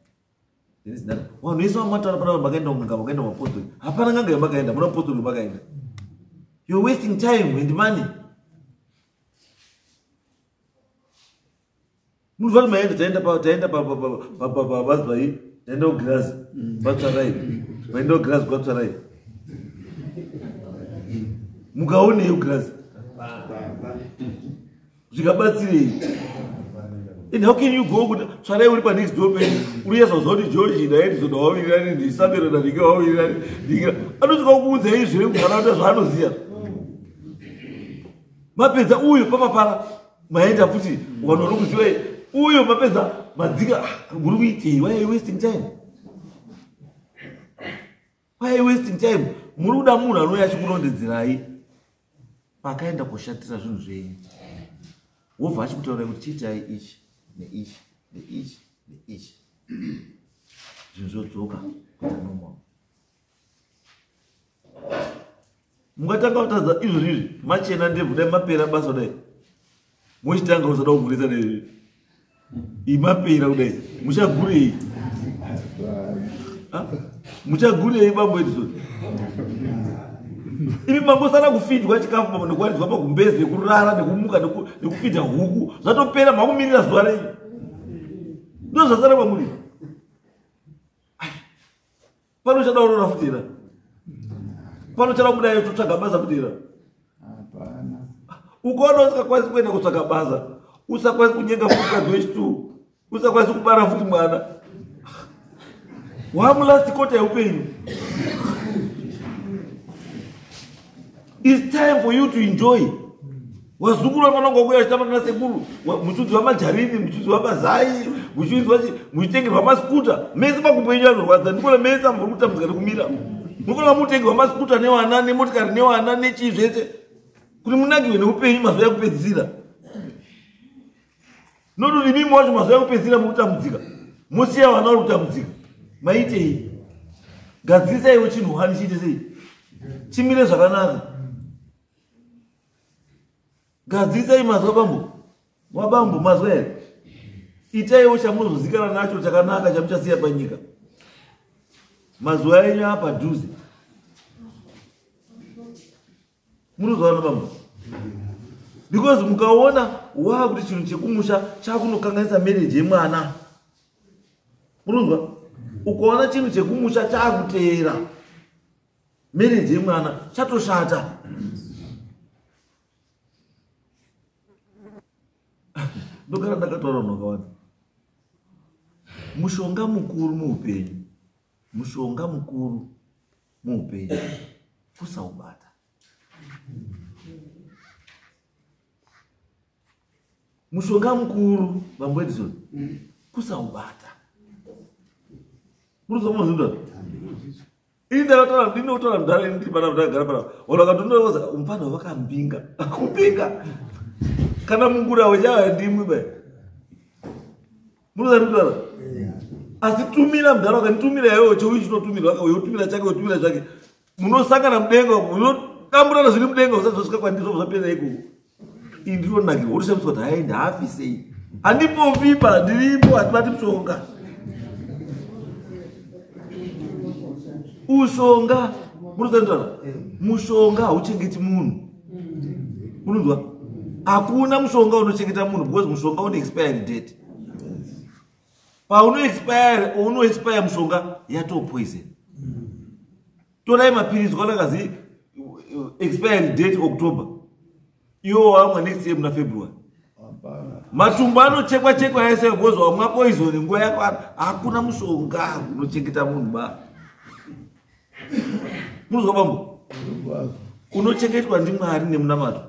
nezinata. Vanhu vese vamataura pana makaenda kun'anga, makaenda kumapostori, hapana n'anga yamakaenda, muna mupostori wamakaenda. You're wasting time and money. Munhu maenda, taenda taenda pabazi pai, taenda kugirazi kwatsvarai, vaenda kugirazi kwatsvarai, mukaonei kugirazi, zvikabatsirei? And how can you go kuti tsvarai uri panext door penyu, uri yezvaziva kuti George naEdison wawirirani, ndiSamero naNike wawirirani, ndingira anosvika kukuudzai izvere kuharaunda zvaanoziva. Mapedza uyo pamapara maenda futi vanhu vari kuziva uyo mapedza madzika ah, muri kuitei? Why are you wasting time? Why are you wasting time? Muri kuda munhu anouya achikurondedzerai pakaenda koshatira zvinhu zvenyu, wobva achikutaurai kuti chiitai ichi neichi neichi neichi, zvinhu zvodzoka kuita normal. Mungatanga kutadza izvozvi izvi, machena ndebvu dai mapera basa kudai, mochitanga usada kugurisa nezvi imapera kudai, muchagurei? Muchagurei bambo Edison? Imi mangosara kufidwa chikafu nekuwaridzwa pagumbezi nekurara nekumuka nekufidha huku, zvatopera, makumirira zuva renyu, ndo zvasara kwamuri. Pano uchada kuroora futi here? Pano uchada kudai totsvaga basa futi here? Ukaona usingakwanisi kuenda kutsvaga basa, usakwanisi kunyenga futi mukadzi wechitu, usakwanisi kubara futi mwana, wamulast kota yeupenyu. It's time for you to enjoy. Wazukuru vanonga kuya vachitamba nana sekuru, muchiudzwa majarini, muchiudzwa mazai, muchiudzwa muchitengerwa maskuta mese. Makumbo enyu anorwadza, ndikona mese muri kutambudzika nekumira. Mukona mutengerwa maskuta nevana, nemotikari nevana, nechii zvese, kuti munakiwe neupenyu mazuva ekupedzisira. Nokuti imimi wacho mazuva ekupedzisira muri kutambudzika, mosiya vana vari kutambudzika, maitei? Gadzirisaiwo chinhu hani chiite sei chimire zvakanaka. Gadzirisai mazwa bambo wabambo, mazwa here? Itaiwo chamunozozikana nacho chakanaka chamuchasiya panyika. Mazuva enyu apadhuze, munozowana bambo, because mukaona waakuti chinhu chekumusha chakunokanganisa marriage yemwana, munonzwa? Ukaona chinhu chekumusha chakuteera marriage yemwana, chatoshata. Ndogara ndakataura vanhu vakawanda, mushonga mukuru muupenyu, mushonga mukuru muupenyu kusaubata. Mushonga mukuru, bambo Edison, kusaubata. Munozomazinda ini ndakataura, ndinotaura mudhara, ini ndiri panapa, ndakagara panapa, vanhu vakatondoza mufana vakambinga kupinga kana mungura wechava ndimwi bai. Munoza ndikutaura, asi tumira mudhara, wakanditumira iwewe chouyu chinotumirwa, uyo tumira chake, uyo tumira chake, munosangana mudenga, munodamburana zviri mudenga, usazosvika kwandiri, zvapera ikoko. Ini ndinonakirwa, wotoshamisa kuti hai, ndaafi sei? Handimboviba, ndiripo, handibati mushonga. Ushonga munosandiraa, mushonga hauchengeti munhu, unonzwa? Hakuna mushonga unochengeta munhu, because mushonga une expiry date. Paunoexpire, unoexpire mushonga, yatoo poison. Torai mapiritsi, kana kazi expiry date October, iwo wamwa next year muna February, matumbu anochekwa chekwa ese, because wamwa poison nguva yakwana. Hakuna mushonga unochengeta munhu ba. Munozwa bambo? Unochengetwa ndimwari nemunamato,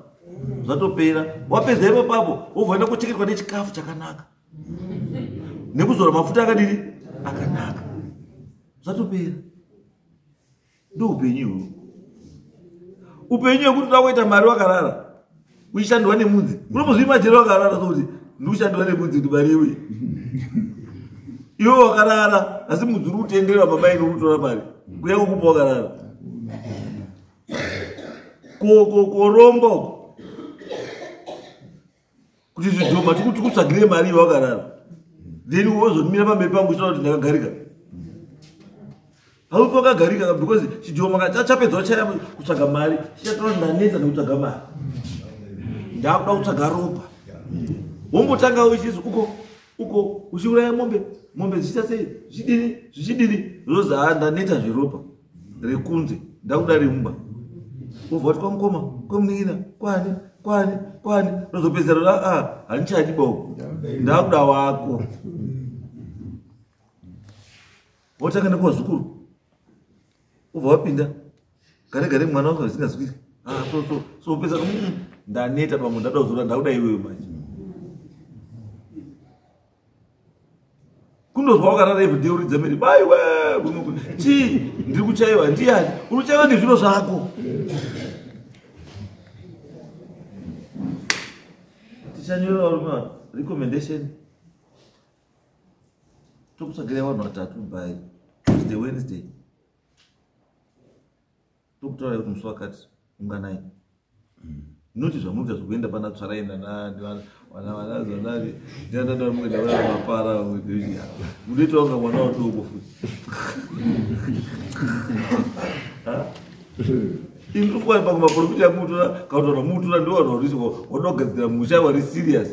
zvatopera. Wapedza ipo papo, wobva kuchengetwa nechikafu chakanaka nekuzora mafuta akadini akanaka, zvatopera. Ndo upenyu ihwohwo, upenyu hwekuti uda kuita mari wakarara uchishandiwa nemudzi. Unombozvimajeri wakarara sokuti ndikushandiwa nemudzi kuti mari iwe, iwe wakarara, asi mudzi uri kutenderera mamaini, uri kutora mari kuya kukupa wakarara. Koromba uko kuti zvidhoma tikutsvagire mari iwe wakarara, then wozomira pamberi pangu uchitaura kuti ndakagarika. Haufi wakagarika, because chidhoma chapedza chaya kutsvaga mari, chichatora ndanetsa nekutsvaga mari, ndakuda kutsvaga ropa. Wombotanga uchizi uko uko uchiuraya mombe, mombe dzichiita sei, zvichidini zvichidini, zvozi ha, ndaneta zveropa rekunze, ndakuda remumba. Wobva wati kwamukoma, kwemunin'ina, kwani kwani kwani, rozopedzera a handichadi bauko, ndakuda wako. Wotanga nekuvazukuru, wobva wapinda gare gare mwana wako zvisingazwiki. Ah, so so so pesa ndaneta pamwe ndada kuzora ndakuda iwewe manje. Kundozwa wakarara everyday uridza mhere baiwe chii ndiri kuchaiwa ndiyani uri kuchaiwa nezviro zvako. Tichanyora varume recommendation tokutsvagirai vanhu vatatu by Tuesday Wednesday tokutaurai kuti musi wakati unganai noti zvamunoita zvekuenda pana tsvarai nanavanavanazanani ndiandandamuenda mapara unoita wanga mwana wadoko futi inofana pamwe maprofita amutora kana kuti vanomutora ndo vanhu varisi wada kugadzira musha vari serious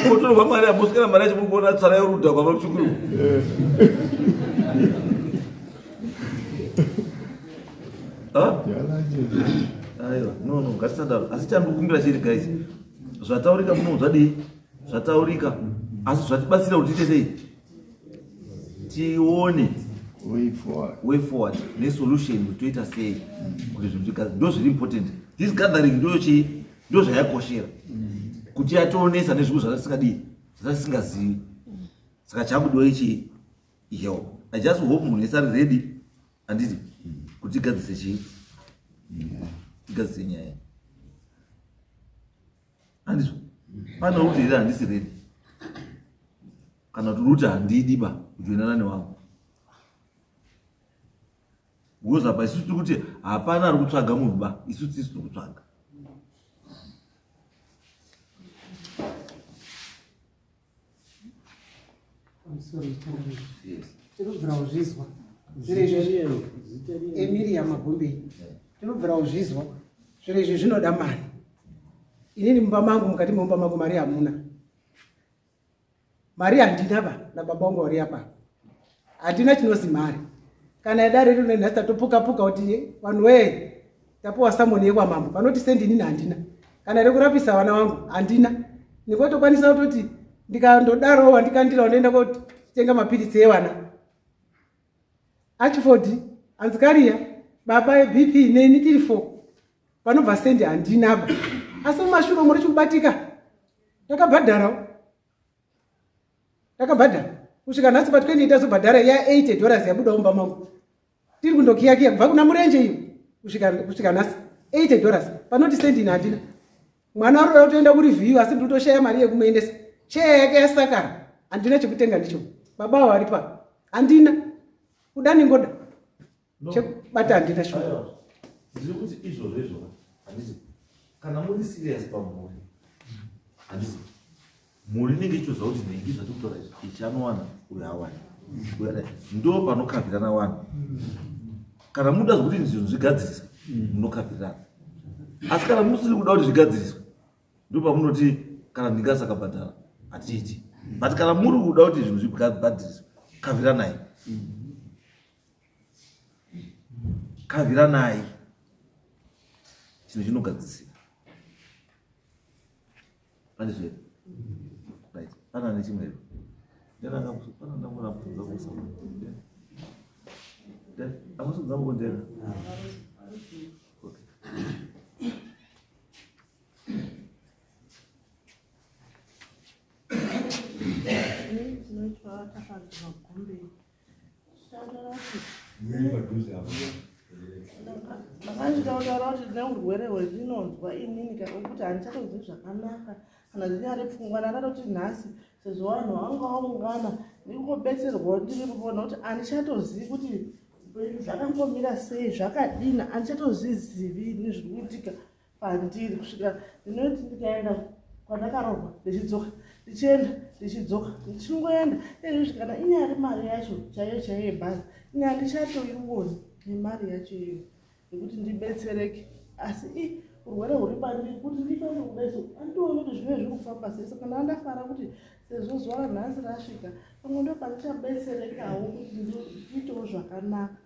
kotorwa mari amusikana mari yacho muri kuona tsara yorudha kwamamuchukuru aiwa no no ngatisadaro asi chandikukumbira chiri guys zvataurika muno zvadii zvataurika asi zvatibatsira kuti tiite sei tione way forward nesolution kuti toita sei kuti zvinhu zvigadzire ndo zviri important this gathering ndo chii ndo zvayakoshera kuti yationesa nezvinhu zvatisingadii zvatisingazivi saka chakudiwa ichii help I just hope munhu wese ari ready handiti kuti tigadzise chii tigadzise nyaya handizvo pane kuti here handisi ready kana kuti uri kuti handidi ba kujoinana newangu because apa isusu tiri kuti hapana ari kutsvaga munhu ba isu tisu tiri kutsvaga Tinobvira kuzvizwa zviro izvi Emilia Magombei tinobvira kuzvizwa zviro izvi zvinoda mari inini mumba mangu mukati memumba mangu mari hamuna mari handina ba nababa vangu vari apa handina chinozi mari kana yadare rino nhasi tatopuka puka kuti vanhu wee tapuwa samoni yekwamambo panoti sendi inini handina kana rekurapisa vana vangu handina ndikotokwanisa kutoti ndikandodaro wandikandira ndoenda kotenga mapiritsi evana achifodi anzikariya baba ebp neni tiri 4 panobva sendi handina ba asi mumashure umo richikubatika takabhadharawo takabhadhara kusvika nhasi pa 28 tazobhadhara ya 80 dollars yabuda mumba mangu tiri kundokiyakiya kubva kuna murenje iyo kusvika nhasi 80 dollars panoti sendini handina mwana arikuda kutoenda kureview asi ndiri kutoshaya mari yekumuendesa cheya yake yasakara handina chekutenga ndicho baba avo vari pa handina kuda ningoda chekubata handina shuwa ndiri kuti izvozvo izvo handiti kana muri serious pamhuri handiti mhuri inenge ichitoziva kuti nhingi zvatiri kutaura izvi ichi anowana uyo awana ndo panokavirana vanhu kana muda zvekuti zvinhu zvigadziriswe munokavirana asi kana musiri kuda kuti zvigadziriswe ndo pamunoti kana nhingi asakabhadhara hatiiti but kana muri kuda kuti zvinhu zvibhadhiriswe kaviranai kaviranai chinhu chinogadzisika pane zvere right pana nechimwe here pana ndamurapudza kusa amusudza mukundena okay. Ndakanditaura kuti ndine urwere hwendinonzwa inini kuti handichatonzwi zvakanaka kana dzinyari pfungwa ndandatoti nhasi sezvo vanhu vanga vaungana ndikungobetserwawo ndiri kuona kuti handichatozivi kuti zvakangomira sei zvakadini handichatozvizivi ini zviri kuitika pandiri kusvika ndinoti ndikaenda kwandakarohwa ndichidzoka ndichienda ndichidzoka ndichingoenda ezvizvi kana inyari mari yacho chaiyo chaiyo yebhazi ini handichatoioni nemari yacho iyo yekuti ndibetsereke asi i urwere huri pandiri kuti ndifambe kudai so andioni kuti zvinenge zviri kufamba sei saka ndandafara kuti sezvo zuva ranhasi rasvika pamwe ndo pandichabetserekawo kuti ndiitewo zvakanaka.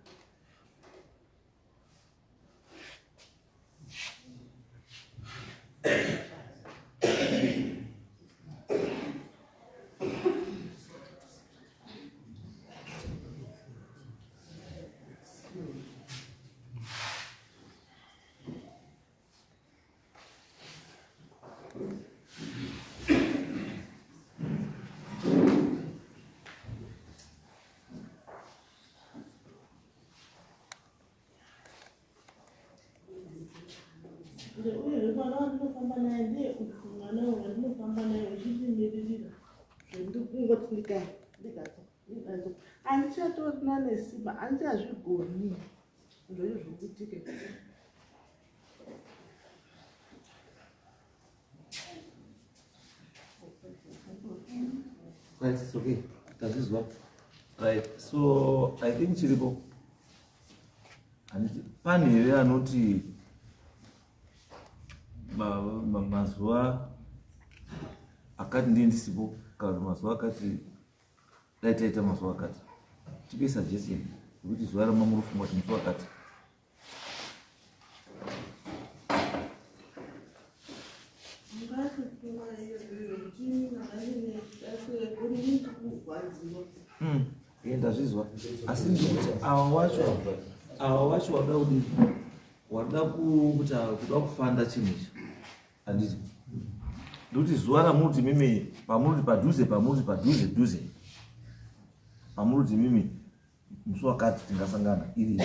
Ende uyezve mwana wandinofamba naye ndiye uyu mwana uyu wandinofamba naye uchindimiririra zvendikungoti ndikadzoka ndikadzoka handichatorina nesimba, handichazvigoni zvoizvo zvikuitike. Right, it's okay. Tazvizwa. Right, so I think chiripo. Handiti pane here anoti mazuva akati ndiye ndisipo, kana mazuva akati dai taita mazuva akati, tipe suggestion yekuti zuva ramamurufunga kuti musi wakati. Ndazvizwa, asi ndikuti ava wacho wada kudii, wada kuta kuda kufanda chinhu ichi, handiti? Ndikuti zuva ramuti mimi pamuti padhuze, pamuti padhuze dhuze, pamuti mimi musi wakati tingasangana iri.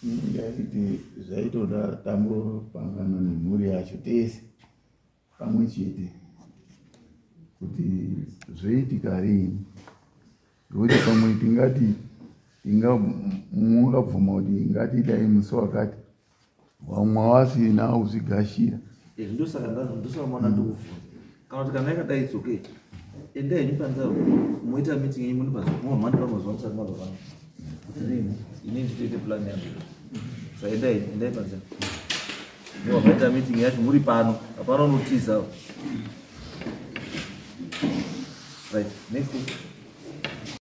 Ndaiti zvaitoda tambopangana nemhuri yacho tese pamwe chete kuti zvoitika rini, ngekuti pamwe tingati mungabvuma kuti ngatidai musi wakati, vamwe vasina kuzvigashira. Ndosaka ndosaka mwana ndikubvunza kana kuti kana yakadai, it's okay, endai henyu panzaro moita meeting yenyu, muri pamhando pamazuva musati mabva pano, kuti inini nditoite plan yangu. Saka endai, endai panze mobva maita meeting yacho muri pano, hapana unotiza. Right, next thing.